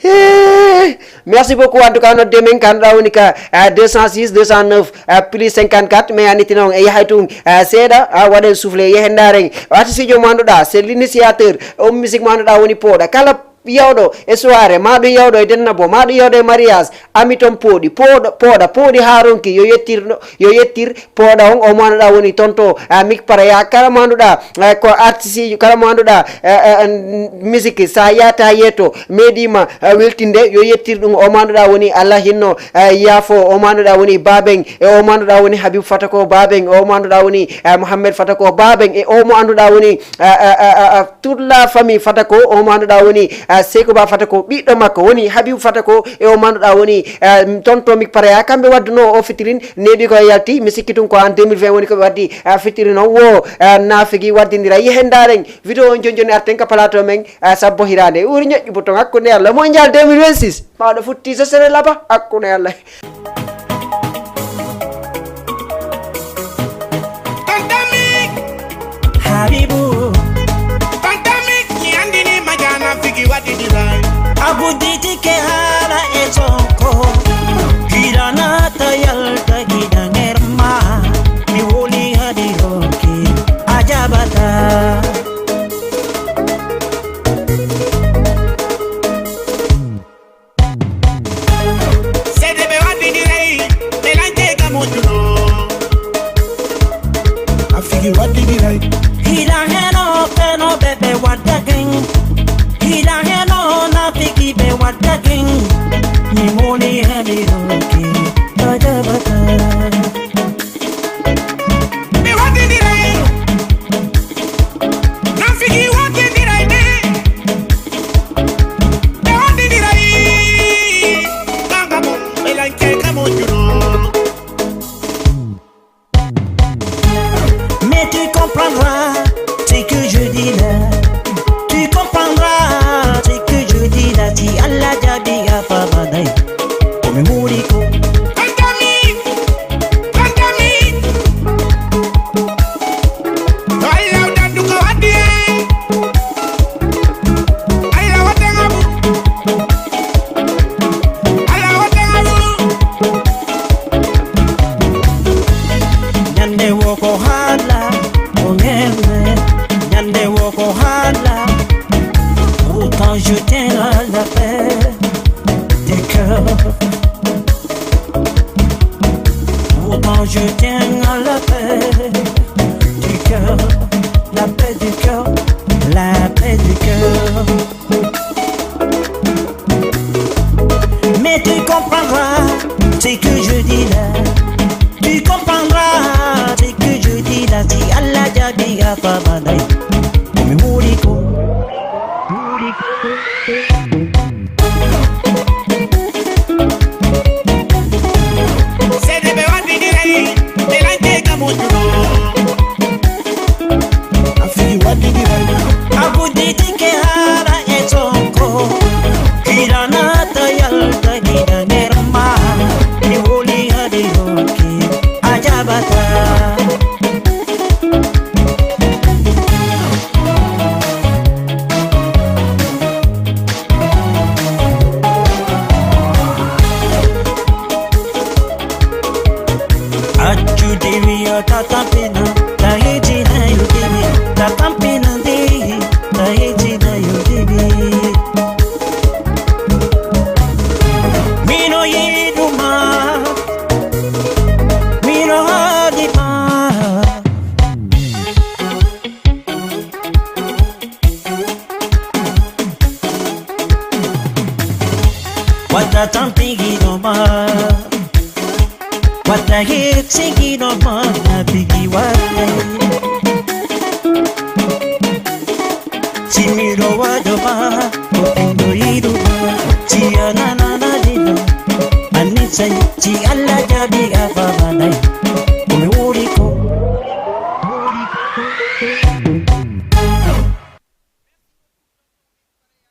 Hee! Merci beaucoup. En tout cas, nodde men kan ɗa woni ka, ah, deux cent six, deux cent neuf, ah, plus cinquante-quatre, mais annitina on e yahay tun, ah, seeɗa, ah, waɗen soufflé, yehen ndaren. Artiste jo mo annduɗa, c'est l'initiateur, on musique mo annduɗa woni pooɗa. Kala yawɗo e soirée, ma ɗum yawɗo e denna bo, ma ɗum yawɗo e mariage, ami ton pooɗi, pooɗa, pooɗa, pooɗi haa ronki, yo yettir, yo yettir, pooɗa on, o mo annduɗa woni tonto, ah, Mik Paraya, kala mo annduɗa, eh, ko artiste, kala mo annduɗa, eh, eh, musique, sa yata yeeto, meeɗima, eh, weltinde, yo yettir ɗum, o mo annduɗa woni Allah hinno, eh, yaafo, o mo annduɗa woni Baben, e o mo annduɗa woni Habib Fatako Baben, o mo annduɗa woni, eh, Mohamed Fatako Baben, e o mo annduɗa woni, eh, eh, eh, eh, eh, toute la famille Fatako, o mo annduɗa woni, eh, Seyko Ba Fatako, ɓiɗɗo makko woni Habib Fatako, e o mo annduɗa woni, eh, tonto Mik Paraya, kamɓe wadduno o fitirin, neeɓi ko yalti, mi sikki tun ko en deux mille vingt woni ko ɓe waddi, eh, fitirin on, wo, eh, naafigi waddindira. Yehen ndaren, vidéo on joni joni arten ka plateau men, eh, sabbo hirande. Uri ñoƴƴu bouton hakkunde Allah, Mondial deux mille vingt-six, mawɗo futti, ce serait là-bas, hakkunde Allah. Tantami, Habibu, Tantami, ñi andini majana figi wadi dilai. Abu diti ke hala e sonko. Gidana tayal ta gidanger ma. Mi woli hadi roki ajabata. Sede ɓe waɗɗindiray, ɓe lancey ka moƴƴuno. A figi waɗɗindiray. Hila heno peno ɓe ɓe wadda gen. Hila heno na figi ɓe wadda gen. Mi moni hemi roki. Bata bata. Ɓe waɗɗindiray. Nan figi waɗɗindiray de. Ɓe waɗɗindiray. Kanga mo, ɓe lancey ka moƴƴuno. Mais tu comprendras ce que je dis là. Tu comprendras ce que je dis là. Si Allah jabi afabanai. Omi muri ko. Tantami, tantami. To Allah dandu ko waddi en. Allah waɗan abu. Allah waɗan abu. Ñande wo ko hala, ko ngende. Ñande wo ko hala. Pourtant je tiens à la paix du cœur. Pourtant je tiens à la paix du cœur, la paix du cœur, la paix du cœur. Mais tu comprendras ce que je dis là. Tu comprendras ce que je dis là. Si Allah jabi afabanai. Omi muri ko. Sede ɓe waɗɗindiray, ɓe lancey ka moƴƴuno. A fii waɗɗindiray. A gudditike haala e sonko. Hiɗa naata yalta giɗa nder ma. Mi woli hade yonki a jaɓata. Accu diwi yo tatampina, tahiti na yo diwi, tatampina ndi, tahiti na yo diwi. Mino yiduma, mino hadima. Wata tampigi no ma. Wata hit sigi no ma na bigi wata. Simiro wado ma, ko pindo idu ma. Si anana na dina. Anisa si Allah jabi afa manai. Kumi wuri ko.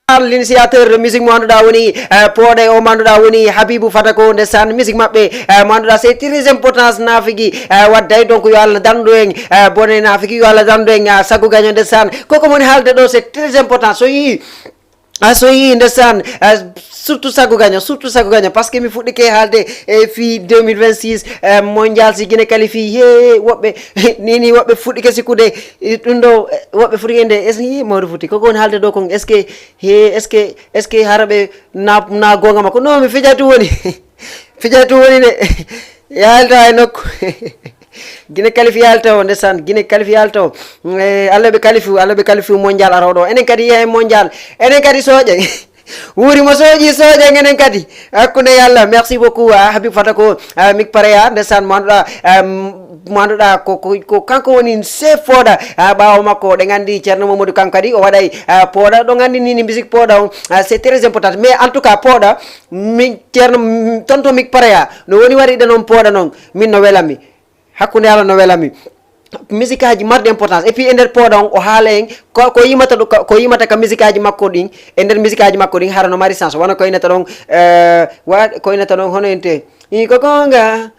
Ah, L'initiateur de musique mo annduɗa woni eh, pooɗe o mo annduɗa woni Habibou Fatako, ndesan musique maɓɓe eh, mo annduɗa c'est très important. Nafigi eh, wadday, donc yo Allah dandu en eh, bone Nafigi, yo Allah dandu en ah, Sagu Gaño, ndesan koko moni haalde ɗo c'est très important. So yi a so yi ndesan eh, surtout Sagu Gaño, surtout Sagu Gaño, parce que mi fuɗɗike haalde e fi deux mille vingt-six eh, mondial si Guinée qualifi he woɓɓe nini woɓɓe fuɗɗike sikkude eh, ɗum ɗo eh, woɓɓe fuɗɗike nde est ce que mawɗo fuɗɗi koko woni haalde ɗo kon est ce que he est ce que est ce que hara ɓe na na gonga makko? Non, mi fijatu woni fijatu woni de. Yalta e nokku. Guinée qualifi yalta o ndesan, Guinée qualifi yalta o. Eh, Allah ɓe qualifi, Allah ɓe qualifi mondial ara oɗo, enen kadi yahay mondial. Enen kadi soƴe. Wuri mo soƴi soƴe enen kadi. Hakkunde yalla. Merci beaucoup ah, Habib Fatako ah, Mik Pareya ndesan mo annduɗa ah, mo annduɗa ko, ko, ko kanko woni chef pooɗa ah, ɓaawo makko oɗen anndi Ceerno Mamadou kanko kadi o waɗay ah, pooɗa ɗo anndi nini musique pooɗa on ah, c'est très important. Mais en tout cas pooɗa min Ceerno mm, tonto Mik Pareya no woni waɗiɗe noon pooɗa noon, min no welami. Hakkunde Allah no welami. Musique aji marɗi importance et puis e nder pooɗa on o haala en ko, ko yimata ɗo- ko, ko yimata ka musique aji makko ɗin. E nder musique aji makko ɗin hara no mari sens wona ko inata ɗon eh, wa ko inata ɗon hono ente i ko gonga.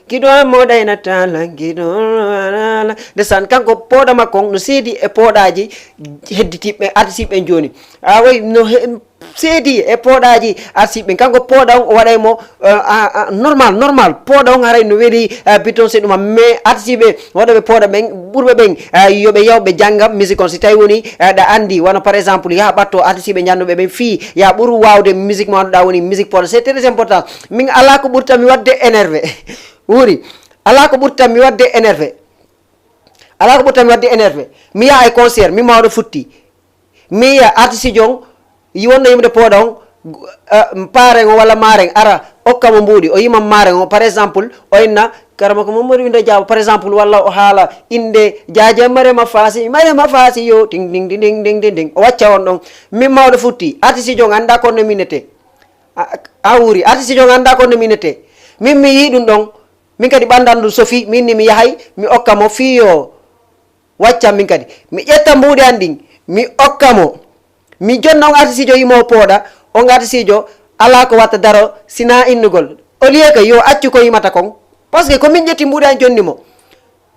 Kiɗo an moɗa ena tala kiɗo ala ndesan kanko pooɗa makko on no seedi e pooɗaji hedditiɓɓe artisiɓɓe joni. Awa no he- seedi e pooɗaji arsiɓe kanko pooɗa on o waɗay mo eh, a- a- normal normal. Pooɗa on haray no weli eh, biton se ɗuma mais arsiɓe waɗoɓe pooɗa ɓen ɓurɓe ɓen eh, yoɓe yaw ɓe jannga musique on si tawi woni eh, ɗa anndi wano par exemple yaha ɓatto arsiɓe jannduɓe ɓen fii ya ɓuru wawde musique mo annduɗa woni musique pooɗa c'est très important. Min ala ko ɓurta mi waɗde énervé. Wuri ala ko ɓurta mi waɗde énervé. Ala ko ɓurta mi waɗde énervé. Mi yaha e concert mi mawɗo futti mi artiste jon yi wonno yimde pooɗa on paren o walla maren ara okka mo mbuuɗi o yima maren o par exemple o inna karama ko mommori winde jaaba par exemple walla o haala inde jaaje marema faasi marema faasi yo ting ting ting ting ting ting o wacca on ɗon. Min mawɗo futti artiste jon annda konno minete. A wuuri artiste jon annda konno minete. Min mi yi ɗum ɗon. Min kadi ɓandan ɗum sofi min ni mi yahay mi okka mo fiyo waccan min kadi mi ƴetta mbuuɗi an ɗin mi okka mo. Mi jonna on artisiijo yimo pooɗa on artisiijo alaa ko watta daro sina innugol. Au lieu que yo accu ko yimata kon. Parce que ko min ƴetti mbuuɗi an jonni mo.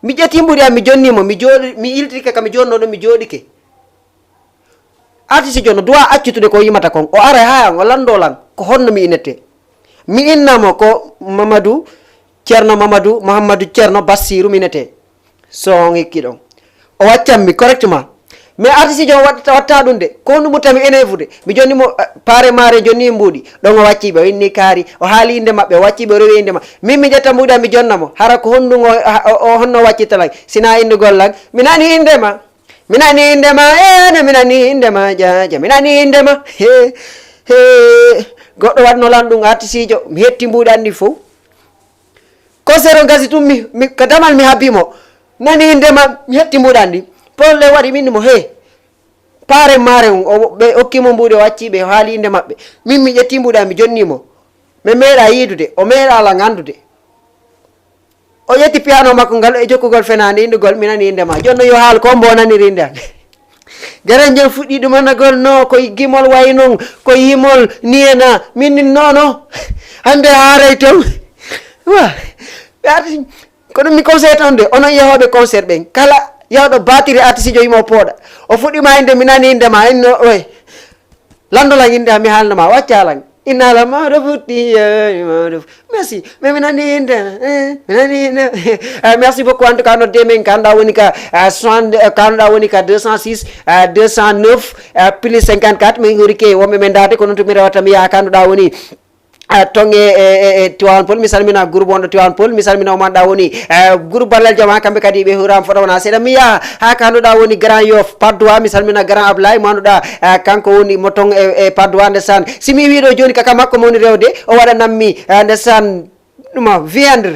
Mi ƴetti mbuuɗi an mi jonni mo mi jooɗi mi iltike ka mi jonno ɗo mi jooɗike. Artisiijo no duwa accutude ko yimata kon o ara haa o lanndo lan ko honno mi inete. Mi innamo ko Mamadou Ceerno Mamadou Mouhamadou Ceerno Bassirou minete. So on ikki ɗon o waccanmi correctement. Mais artisiijo on watta watta ɗum de ko honɗum ɓurtami énervude. Mi jonni mo paare maare jonni mbuuɗi ɗon o wacci ɓe o inni kaari o haali innde maɓɓe o wacci ɓe o rewi innde ma. Min mi ƴetta mbuuɗi am mi jonna mo hara ko honɗum o honno o waccitta lan sina innugol lan. Mi nani innde ma. Mi nani innde ma ene mi nani innde ma jaaja mi nani innde ma he he. Goɗɗo waɗno lan ɗum artisiijo mi hetti mbuuɗi anni fof. Ko sero gasi tun mi mi- ka damal mi habbi mo. Nani innde ma mi hetti mbuuɗi anni. Polle waɗi min mo he. Paare maare on o- ɓe okki mo mbuuɗi o acci ɓe o haali innde maɓɓe. Min mi ƴetti mbuuɗi an mi jonni mo. Mi meeɗa yiidude o meeɗa lan anndude. O ƴetti piano makko ngal e jokkugol fenaande innugol mi nani innde ma jonno yo haal ko mbo naniri innde an. Garen jon fuɗɗi ɗumanagol no ko gimol wayi non ko yimol niyena min nin nono. Hannde haaray ton wa ɓe arti ko ɗum mi conseil ton de onon yehooɓe concert ɓen kala yewɗo batiri artisiijo yimo pooɗa. O fuɗɗima innde mi nani innde ma inno oy. Lanndo lan innde am mi haalna ma wacca lan. Inna lan mawɗo futti mawɗo. Merci mais mi nani innde eh, mi nani innde eh, merci beaucoup en tout cas nodde men kanɗa woni ka eh, soixante eh, kanɗa woni ka deux cent six eh, deux cent neuf eh, plus cinquante quatre min hurike wonɓe men dade ko noon to mi rewata mi yaha kanɗuɗa woni eh, ton e e- e- e Tivaouane Peulh mi salmina groupe wonɗo Tivaouane Peulh mi salmina omanɗa woni eh, groupe ballal jama kamɓe kadi ɓe hurama foto wona seeɗa mi yaha ha kanɗuɗa woni Grand Yoff Patte d'Oie mi salmina Grand Ablaye manduɗa eh, kanko woni mo ton e e Patte d'Oie ndesan si mi wiɗo joni kaka makko mawni rewde o waɗanammi eh, ndesan ɗuma viande.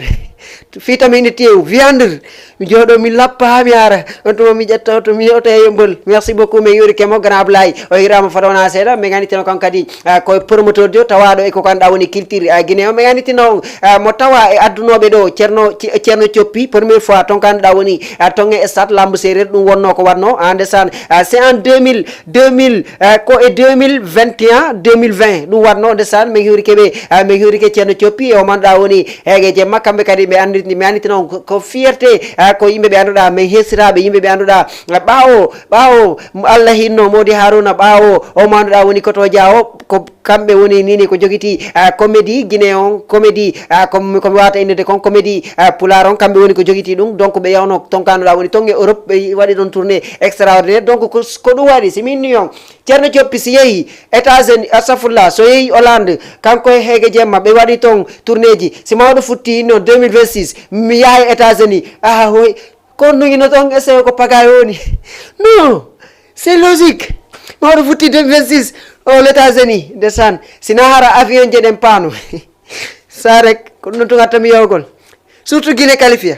Fii tami ine teew viande. Mi jooɗo mi lappa haa mi ara. On tuma mi ƴetta oto mi yewta e yombol. Merci beaucoup, min yurike mo grand Ablaye. O hirama fota wona seeɗa, min anndi teno kan kadi, ah, koye promoteur jo tawaɗo e ko kan ɗa woni culture, ah, Guinée o. Min anndi tino, ah, mo tawa e addunoɓe ɗo Ceerno, Ce-, Ceerno Coppi, première fois ton kan ɗa woni, ah, ton e stade lambo séeréer ɗum wonno ko watno, ah, ndesan, ah, c'est en deux mille, deux mille, ah, ko e deux mille vingt et un, deux mille vingt ɗum watno ndesan. Min hurike ɓe, ah, min hurike Ceerno Coppi e o manɗa woni heege jemma, kamɓe kadi ɓe anndi, mi annditi noon ko, ko fierté, ah, ko yimɓe ɓe annduɗa min hersiraɓe, yimɓe ɓe annduɗa, ah, ɓaawo, ɓaawo Allah hinno Modi Haruna, ɓaawo o manduɗa woni koto jaawo, ko kamɓe woni nini ko jogiti, ah, comédie Guinée on, comédie, ah, ko mi, ko mi wawata innde kon comédie, ah, pulaar on, kamɓe woni ko jogiti ɗum. Donc ɓe yawno ton kanduɗa woni ton e Europe, ɓe waɗi ɗon tournée extraordinaire. Donc ko, ko ɗum waɗi si min ni on Ceerno Coppi si yehi États-Unis, astafurlah, so yehi Hollande, kanko e heege jemma, ɓe waɗi ton tournée ji. Si mawɗo futti noon deux mille vingt-six, mi yahay États-Unis. Ah, hoy, ko nuyino ton, essaye ko pagaay woni. Non, c'est logique. Mawɗo futti deux mille vingt-six, o États-Unis, ndesan. Sina hara avion je ɗen paano. Sa rek, ko ɗum ɗon tun hatta mi yawgol. Surtout Guinée qualifié.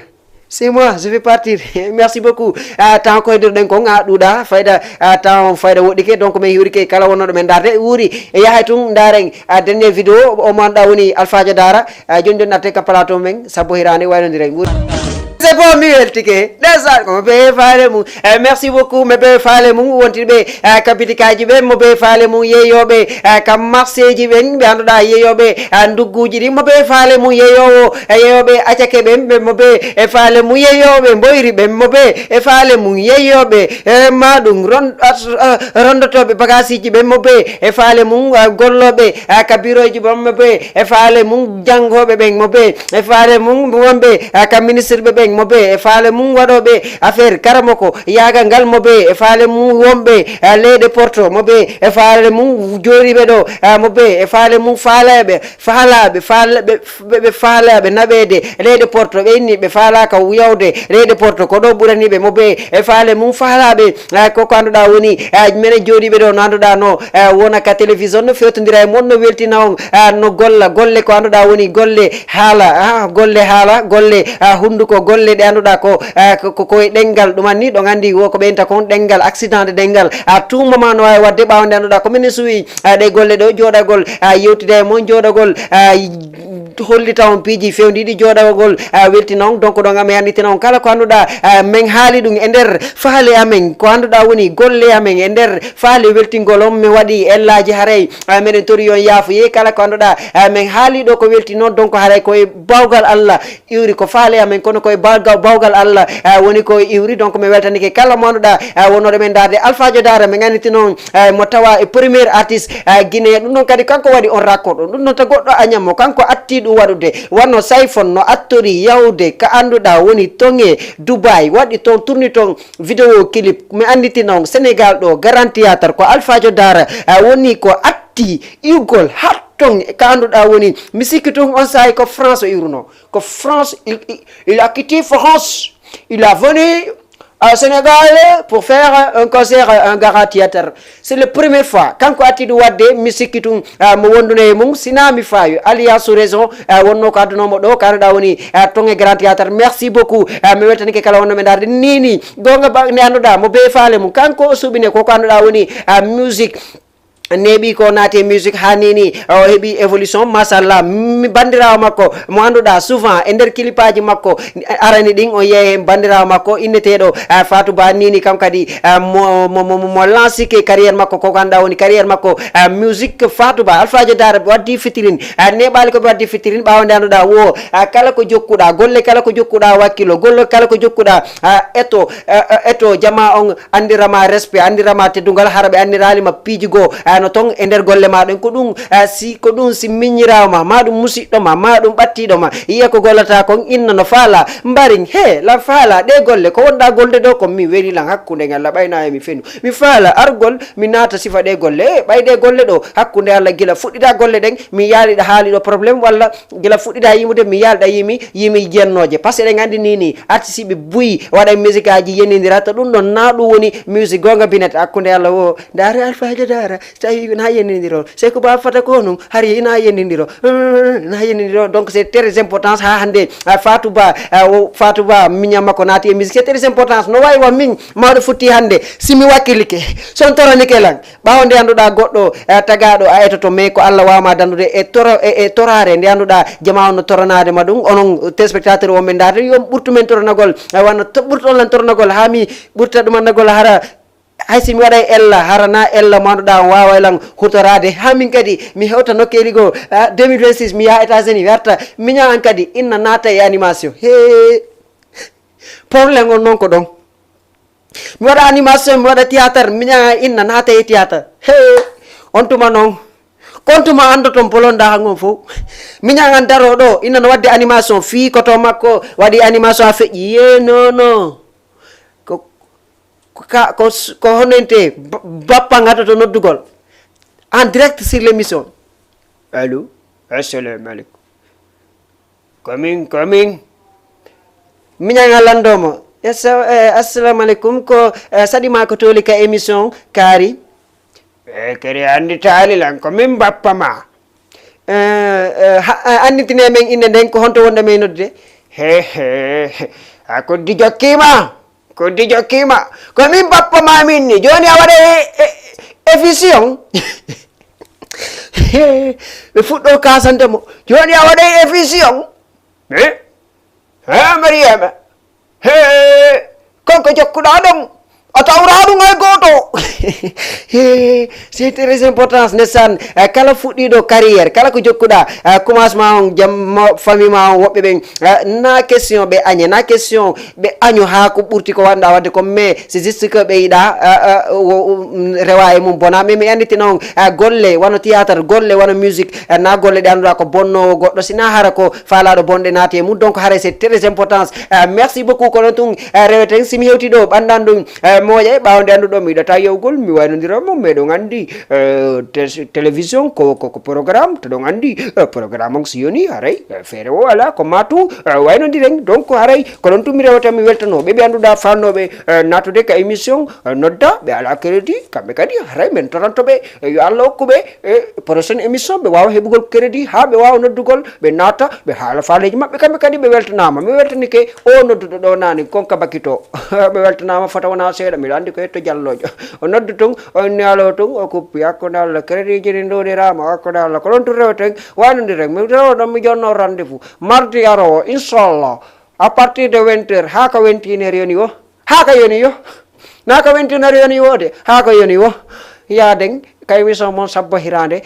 C'est moi, je vais partir. Merci beaucoup. Ah, temps koydirɗen kon, ah, ɗuuɗa, fayda, ah, temps fayda woɗɗike. Donc min hiwrike kala wonnoɗo men ndaarde wuuri. E yahay tun ndaaren, ah, dernier vidéo, o manɗa woni Alpha Diadara. Ah, joni joni natte ka plateau men, sabbo hirande waynodiren wuuri. C'est bon, mi weltike. Ndesan, ko mo be faale mum. Eh, merci beaucoup, mo be faale mum. Wontirɓe, eh, ka bitikaji ɓe, mo be faale mum. Yeyoɓe, eh, ka marseji ɓen, ɓe annduɗa yeyoɓe, eh, ndugguji ɗin, mo be faale mum. Yeyowo, eh, yeyoɓe acake ɓen, ɓe mo be e faale mum. Yeyoɓe mboyri ɓen, mo be e faale mum. Yeyoɓe, eh, ma ɗum ron-, at-, eh, rondotoɓe bagasiji ɓen, mo be e faale mum. Eh, golloɓe, eh, ka biroji ɓen, mo be e faale mum. Jangoɓe ɓen, mo be e faale mum. Wonɓe, eh, ka ministre ɓe ɓen, mo be e faale mum. Waɗoɓe affaire karamoko yaagal ngal, mo be e faale mum. Wonɓe, eh, leyɗe Porto, mo be e faale mum. Jooɗiɓe ɗo, eh, mo be e faale mum. Faaleɓe, faalaɓe, faalaɓe, ɓe, ɓe faalaɓe naɓeede leyɗe Porto, ɓe inni ɓe faalaka yawde leyɗe Porto, ko ɗo ɓuraniɓe. Mo be e faale mum. Faalaɓe, eh, ko ko annduɗa woni, eh, minen jooɗiɓe ɗo no annduɗa no, eh, wona ka télévision, no fewtodira e mon, no weltina on, eh, no golla golle ko annduɗa woni golle haala, ah, golle haala, golle, ah, hunnduko, golle ɗe annduɗa ko, ah, ko, ko, ko e ɗenngal. Ɗum anni ɗon anndi wo ko ɓeynta kon ɗenngal, accident de ɗenngal. À tout moment no waawi waɗde ɓaawo nde annduɗa ko minen suwi, ah, ɗe golle ɗo jooɗagol, ah, yewtida e mon jooɗagol, ah, hollita on piiji fewndiɗi jooɗagol, ah, weltina on. Donc ɗon amen annditina on kala ko annduɗa, ah, men haali ɗum e nder faale amen, ko annduɗa woni golle amen e nder faale weltingol on. Mi waɗi ellaaji haray, ah, meɗen tori on yaafuye kala ko annduɗa, ah, men haali ɗo ko welti noon. Donc haray ko e bawgal Allah iwri, ko faale amen kono ko e bawgal, bawgal Allah, ah, woni ko iwri. Donc mi weltanike kala mo annduɗa, ah, wonnoɗo men ndaarde Alpha Diadara, men annditi noon, ah, mo tawa e premier artiste, ah, Guinée. Ɗum ɗon kadi kanko waɗi on rakko ɗo. Ɗum ɗon to goɗɗo añamo, kanko atti ɗum waɗude. Wano Sayfon no attori yawde ka annduɗa woni ton e Dubai, waɗi ton, tourni ton vidéo clip. Mi annditi noon Sénégal ɗo, Grand Théâtre, ko Alpha Diadara, ah, woni ko atti iwgol hatton ka annduɗa woni. Mi sikki tun on saa'i ko France o iwruno. Ko France, il, il, il a quitté France. Il a venu au Sénégal pour faire un concert, un Grand Théâtre. C'est la première fois. Kanko atti ɗum waɗde, mi sikki tun, ah, mo wonduno e mum, sina mi faayo. Alliance sous région, ah, wonno ko addunomo ɗo, ka annduɗa woni, ah, ton e Grand Théâtre. Merci beaucoup. Ah, mi weltanike kala wonno men ndaarde. Nini, gonga ba, nde annduɗa, mo be faale mum. Kanko o suɓine ko ko annduɗa woni, ah, musique. Neeɓi ko naati e musique haa nini, o heɓi évolution, machallah. Mi bandirawo makko, mo annduɗa souvent e nder kilipaji makko, arani ɗin, o yeehe bandirawo makko inneteɗo, ah, Fatou Ba Nini, kam kadi, ah, mo, mo, mo, mo, mo lancike carrière makko, ko ko annduɗa woni carrière makko, ah, musique. Fatou Ba, Alpha Diadara ɓe waddi fitirin, ah, neeɓali ko ɓe waddi fitirin, ɓaawo nde annduɗa wo, ah, kala ko jokkuɗa, golle kala ko jokkuɗa wakkilo, golle kala ko jokkuɗa, ah, eto, ah, ah, eto jama on anndirama respect, anndirama teddungal, hara ɓe anndirali ma piiji goo, ah, no ton e nder golle ma ɗen. Ko ɗum, ah, si, ko ɗum si miññirawo ma, ma ɗum musiɗɗo ma, ma ɗum ɓattiɗo ma, yiya ko gollata kon, inna no faala, mbarin, he, lan faala, ɗe golle, ko wonɗa golde ɗo kon, mi weli lan hakkunde ngal, la ɓayna e mi fenu. Mi faala argol, mi naata sifa ɗe golle, e ɓay ɗe golle ɗo, hakkunde Allah gila fuɗɗita golle ɗen, mi yaaliɗa haaliɗo problème, walla gila fuɗɗita yimude, mi yaalɗa yimi, yimi jennooje. Parce que eɗen anndi ni, ni, artiste ɓe buyi, waɗa musique aji yenindira, to ɗum ɗon na ɗum woni musique gonga binata hakkunde Allah wo, ndaare Alpha Diadara, Tawi na yennindiro, c'est que ba fata ko non hari ina yennindiro, na yennindiro. Donc c'est très important ha hande, ah, Fatou Ba, ah, o Fatou Ba miña makko naati e musique, c'est très important. No wawi wa min mawɗo futti hande, si mi wakkilike, son toranike lan, ɓawo nde annduɗa goɗɗo, eh, tagaɗo a etoto, mais ko Allah wawma dandude e toro e, e torare nde annduɗa jama on no toranade ma ɗum. Onon téléspectateur wonɓe ndaade, yo ɓurtu men toranagol, eh, wanno to-, ɓurtu on lan toranagol ha mi ɓurta ɗum annagol hara. Hay si mi waɗay ella, hara na ella mo annduɗa on wawa e lan hutorade. Ha min kadi mi hewta nokkeeli goo, ah, deux mille vingt-six mi yaha États-Unis, mi arta miña an kadi inna naata e animation. He, problème on non ko ɗon. Mi waɗa animation, mi waɗa théâtre, miña an inna naata e théâtre. He, on tuma non, kon tuma andoton bolonda han on fof. Miña an daro ɗo, inna no wadde animation, fii ko to makko waɗi animation a feƴƴi. Ye, non, non. Ko, ko ka, ko s-, ko honente ba-, bappa ngatoto noddugol en direct sur l'émission. Allô? Assalamu alaikum. Ko min, ko min. Miñan a lanndoo mo. Yes, eh, assalamu alaikum. Ko, eh, saɗi ma ko tooli ka émission kaari? Eh, kadi anndi taali lan, ko min bappa ma. Eh, eh, ha, eh, annditine men innde nden, ko honto wonde men noddude? He, he, he. A koddi jokkiima. Koddi jokkiima. Ko min bappa ma min ni. Jooni a waɗa e, e, efficient. He, ɓe fuɗɗo kasante mo. Jooni a waɗa e efficient. Eh? He, Mariama. He, kanko jokkuɗaa ɗon, a tawraa ɗum hay gooto. He, c'est très important, ndeysaan. Eh, kala fuɗɗiiɗo carrière, kala ko jokkuɗaa, eh, commencement on, jam, mo, famille ma on, woɓɓe ɓen, eh, na question ɓe añe, na question ɓe año haa ko ɓurti ko wanɗa wadde ko, mais c'est juste que ɓe yiɗa, eh, eh, wo, um, rewa e mum bona. Mais mi annditino on, eh, golle wano théâtre, golle wano musique, eh, na golle ɗe annduɗa ko bonnowo goɗɗo, si na hara ko faalaɗo bonɗe naati e mum. Donc haray c'est très important. Eh, merci beaucoup. Ko ɗon tun, eh, reweten. Si mi hewti ɗo ɓandan ɗum, eh, moƴƴa e ɓaawo nde annduɗo mi yiɗata yewgol, mi waynodira mo, meɗon anndi, eh, te-, télévision ko, ko, ko programme, to ɗon anndi, eh, programme on si yoni haray, eh, feere o ala ko matu, eh, waynodiren. Donc haray ko ɗon tun mi rewata mi weltano ɓe ɓe annduɗa fannoɓe, eh, natude ka émission, eh, nodda ɓe ala crédit, kamɓe kadi haray men toranto ɓe, eh, yo Allah hokku ɓe e prochaine émission, ɓe waawa heɓugol crédit, haa ɓe waawa noddugol, ɓe naata, ɓe haala faaleeji maɓɓe, kamɓe kadi ɓe weltanaama. Mi weltanike o nodduɗo ɗo naani, kon ka Bakito. Ɓe weltanaama fota wonaa seeɗa, miɗo anndi ko hetto jalloojo. O noddu tun, o inni alo tun, o kuppi. Hakkunde Allah, crédit ji ɗi nduuɗiraama, hakkunde Allah. Ko ɗon tun reweten, waynondiren. Mi rewa ɗon, mi jonno rendez-vous. Mardi aroowo, inchallah. À partir de vingt heures, haa ka vingt et une heures yoni wo. Haa ka yoni yo. Naa ka vingt et une heures yoni wo de. Haa ka yoni wo. Yaaden, ka émission mon Sabbo Hiraande.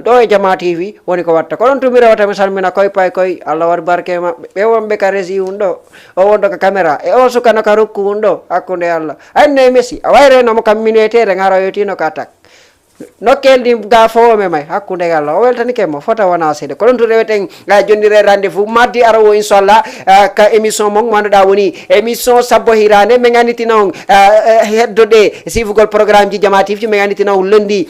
Ɗo e Jama T V woni ko watta. Ko ɗon tun mi rewata mi salmina koy pay koy. Allah waɗ barke e maɓɓe. Ɓe wonɓe ka régie un ɗo. O wonɗo ka caméra. E o suka no ka rukku un ɗo. Hakkunde Allah. Ay ne Messi. A wayre no mo kam minuetere ngara yotino ka tak. Nokkel ɗin ga fof o memay hakkunde Allah. O weltanike mo fota wona seeɗa. Ko ɗon tun reweten, eh, jonndiren rendez-vous mardi arowo inchallah, eh, ka émission mon mo annduɗa woni émission Sabbo Hiraande. Min annditino on, eh, eh, heddoɗe sifugol programme ji Jama T V, min annditino on lundi,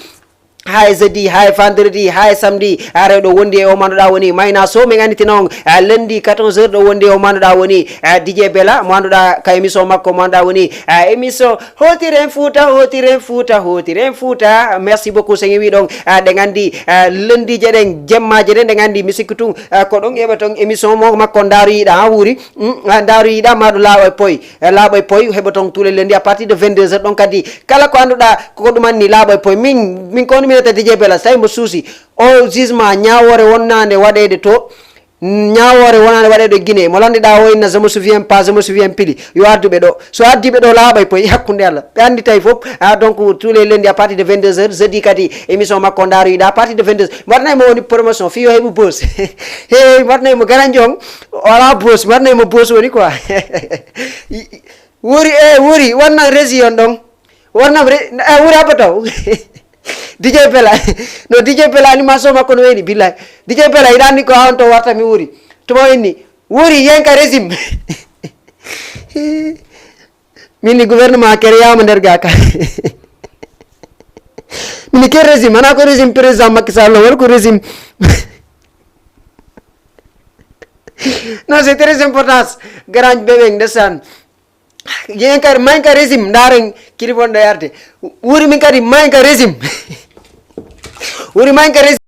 hay jeudi, hay vendredi, hay samedi, a rew ɗo wondi e o mo annduɗa woni Mayna Sow. Min annditino on, eh, lundi quatorze heures ɗo wondi e o mo annduɗa woni, eh, D J Bella, mo annduɗa ka émission makko, mo annduɗa woni, eh, émission Hotiren Fouta, Hotiren Fouta, Hotiren Fouta. Merci beaucoup, so ngi wi ɗon, eh, ɗen anndi, eh, lundi je ɗen, jemmaje ɗen, ɗen anndi mi sikki tun, eh, ko ɗon eɓe ton émission mo makko Ndaaru Yiɗa, ha wuuri. Mm, ah, Ndaaru Yiɗa, maɗo laaɓa e poy. Eh, laaɓa e poy, heɓoton tous les lundis à partir de vingt-deux heures. Ɗon kadi, kala ko annduɗa ko ɗum anni laaɓa e poy. Min, min ko woni minata D J Bella, so tawi mo suusi, o jugement ñaawoore wonnaande waɗeede to, ñaawoore wonnaande waɗeede Guinée. Mo lanndiɗa o inna, je me souviens pas, je me souviens plus. Yo addu ɓe ɗo. So addi ɓe ɗo laaɓa e poy hakkunde Allah. Ɓe anndi tawi fof. Ah, donc, tous les lundis à partir de vingt-deux heures, jeudi kadi émission makko Ndaaru Yiɗa à partir de vingt-deux. Mi waɗanay mo woni promotion, fii yo heɓu boss. Hey, mi waɗanay mo garanjo on. Wala boss, mi waɗanay mo boss woni quoi. Wuri, eh, wuri, wonnan région ɗon. Wonnan re-, eh, wuri abba taw. D J Bella. No D J Bella animation makko no weli, billahi. D J Bella, iɗa anndi ko ha on to warta mi wuri. Tuma inni, wuri yenka régime. Min ni gouvernement créama nder gaka. Min ni ke régime, hana ko régime président Macky Sall, wala ko régime. Non, c'est très important. Grand bébé, ndesan. Yen kadi main ka régime, ndaren kilifa on ɗo yarde. Wuri min kadi main ka régime. Wuri main ka régime.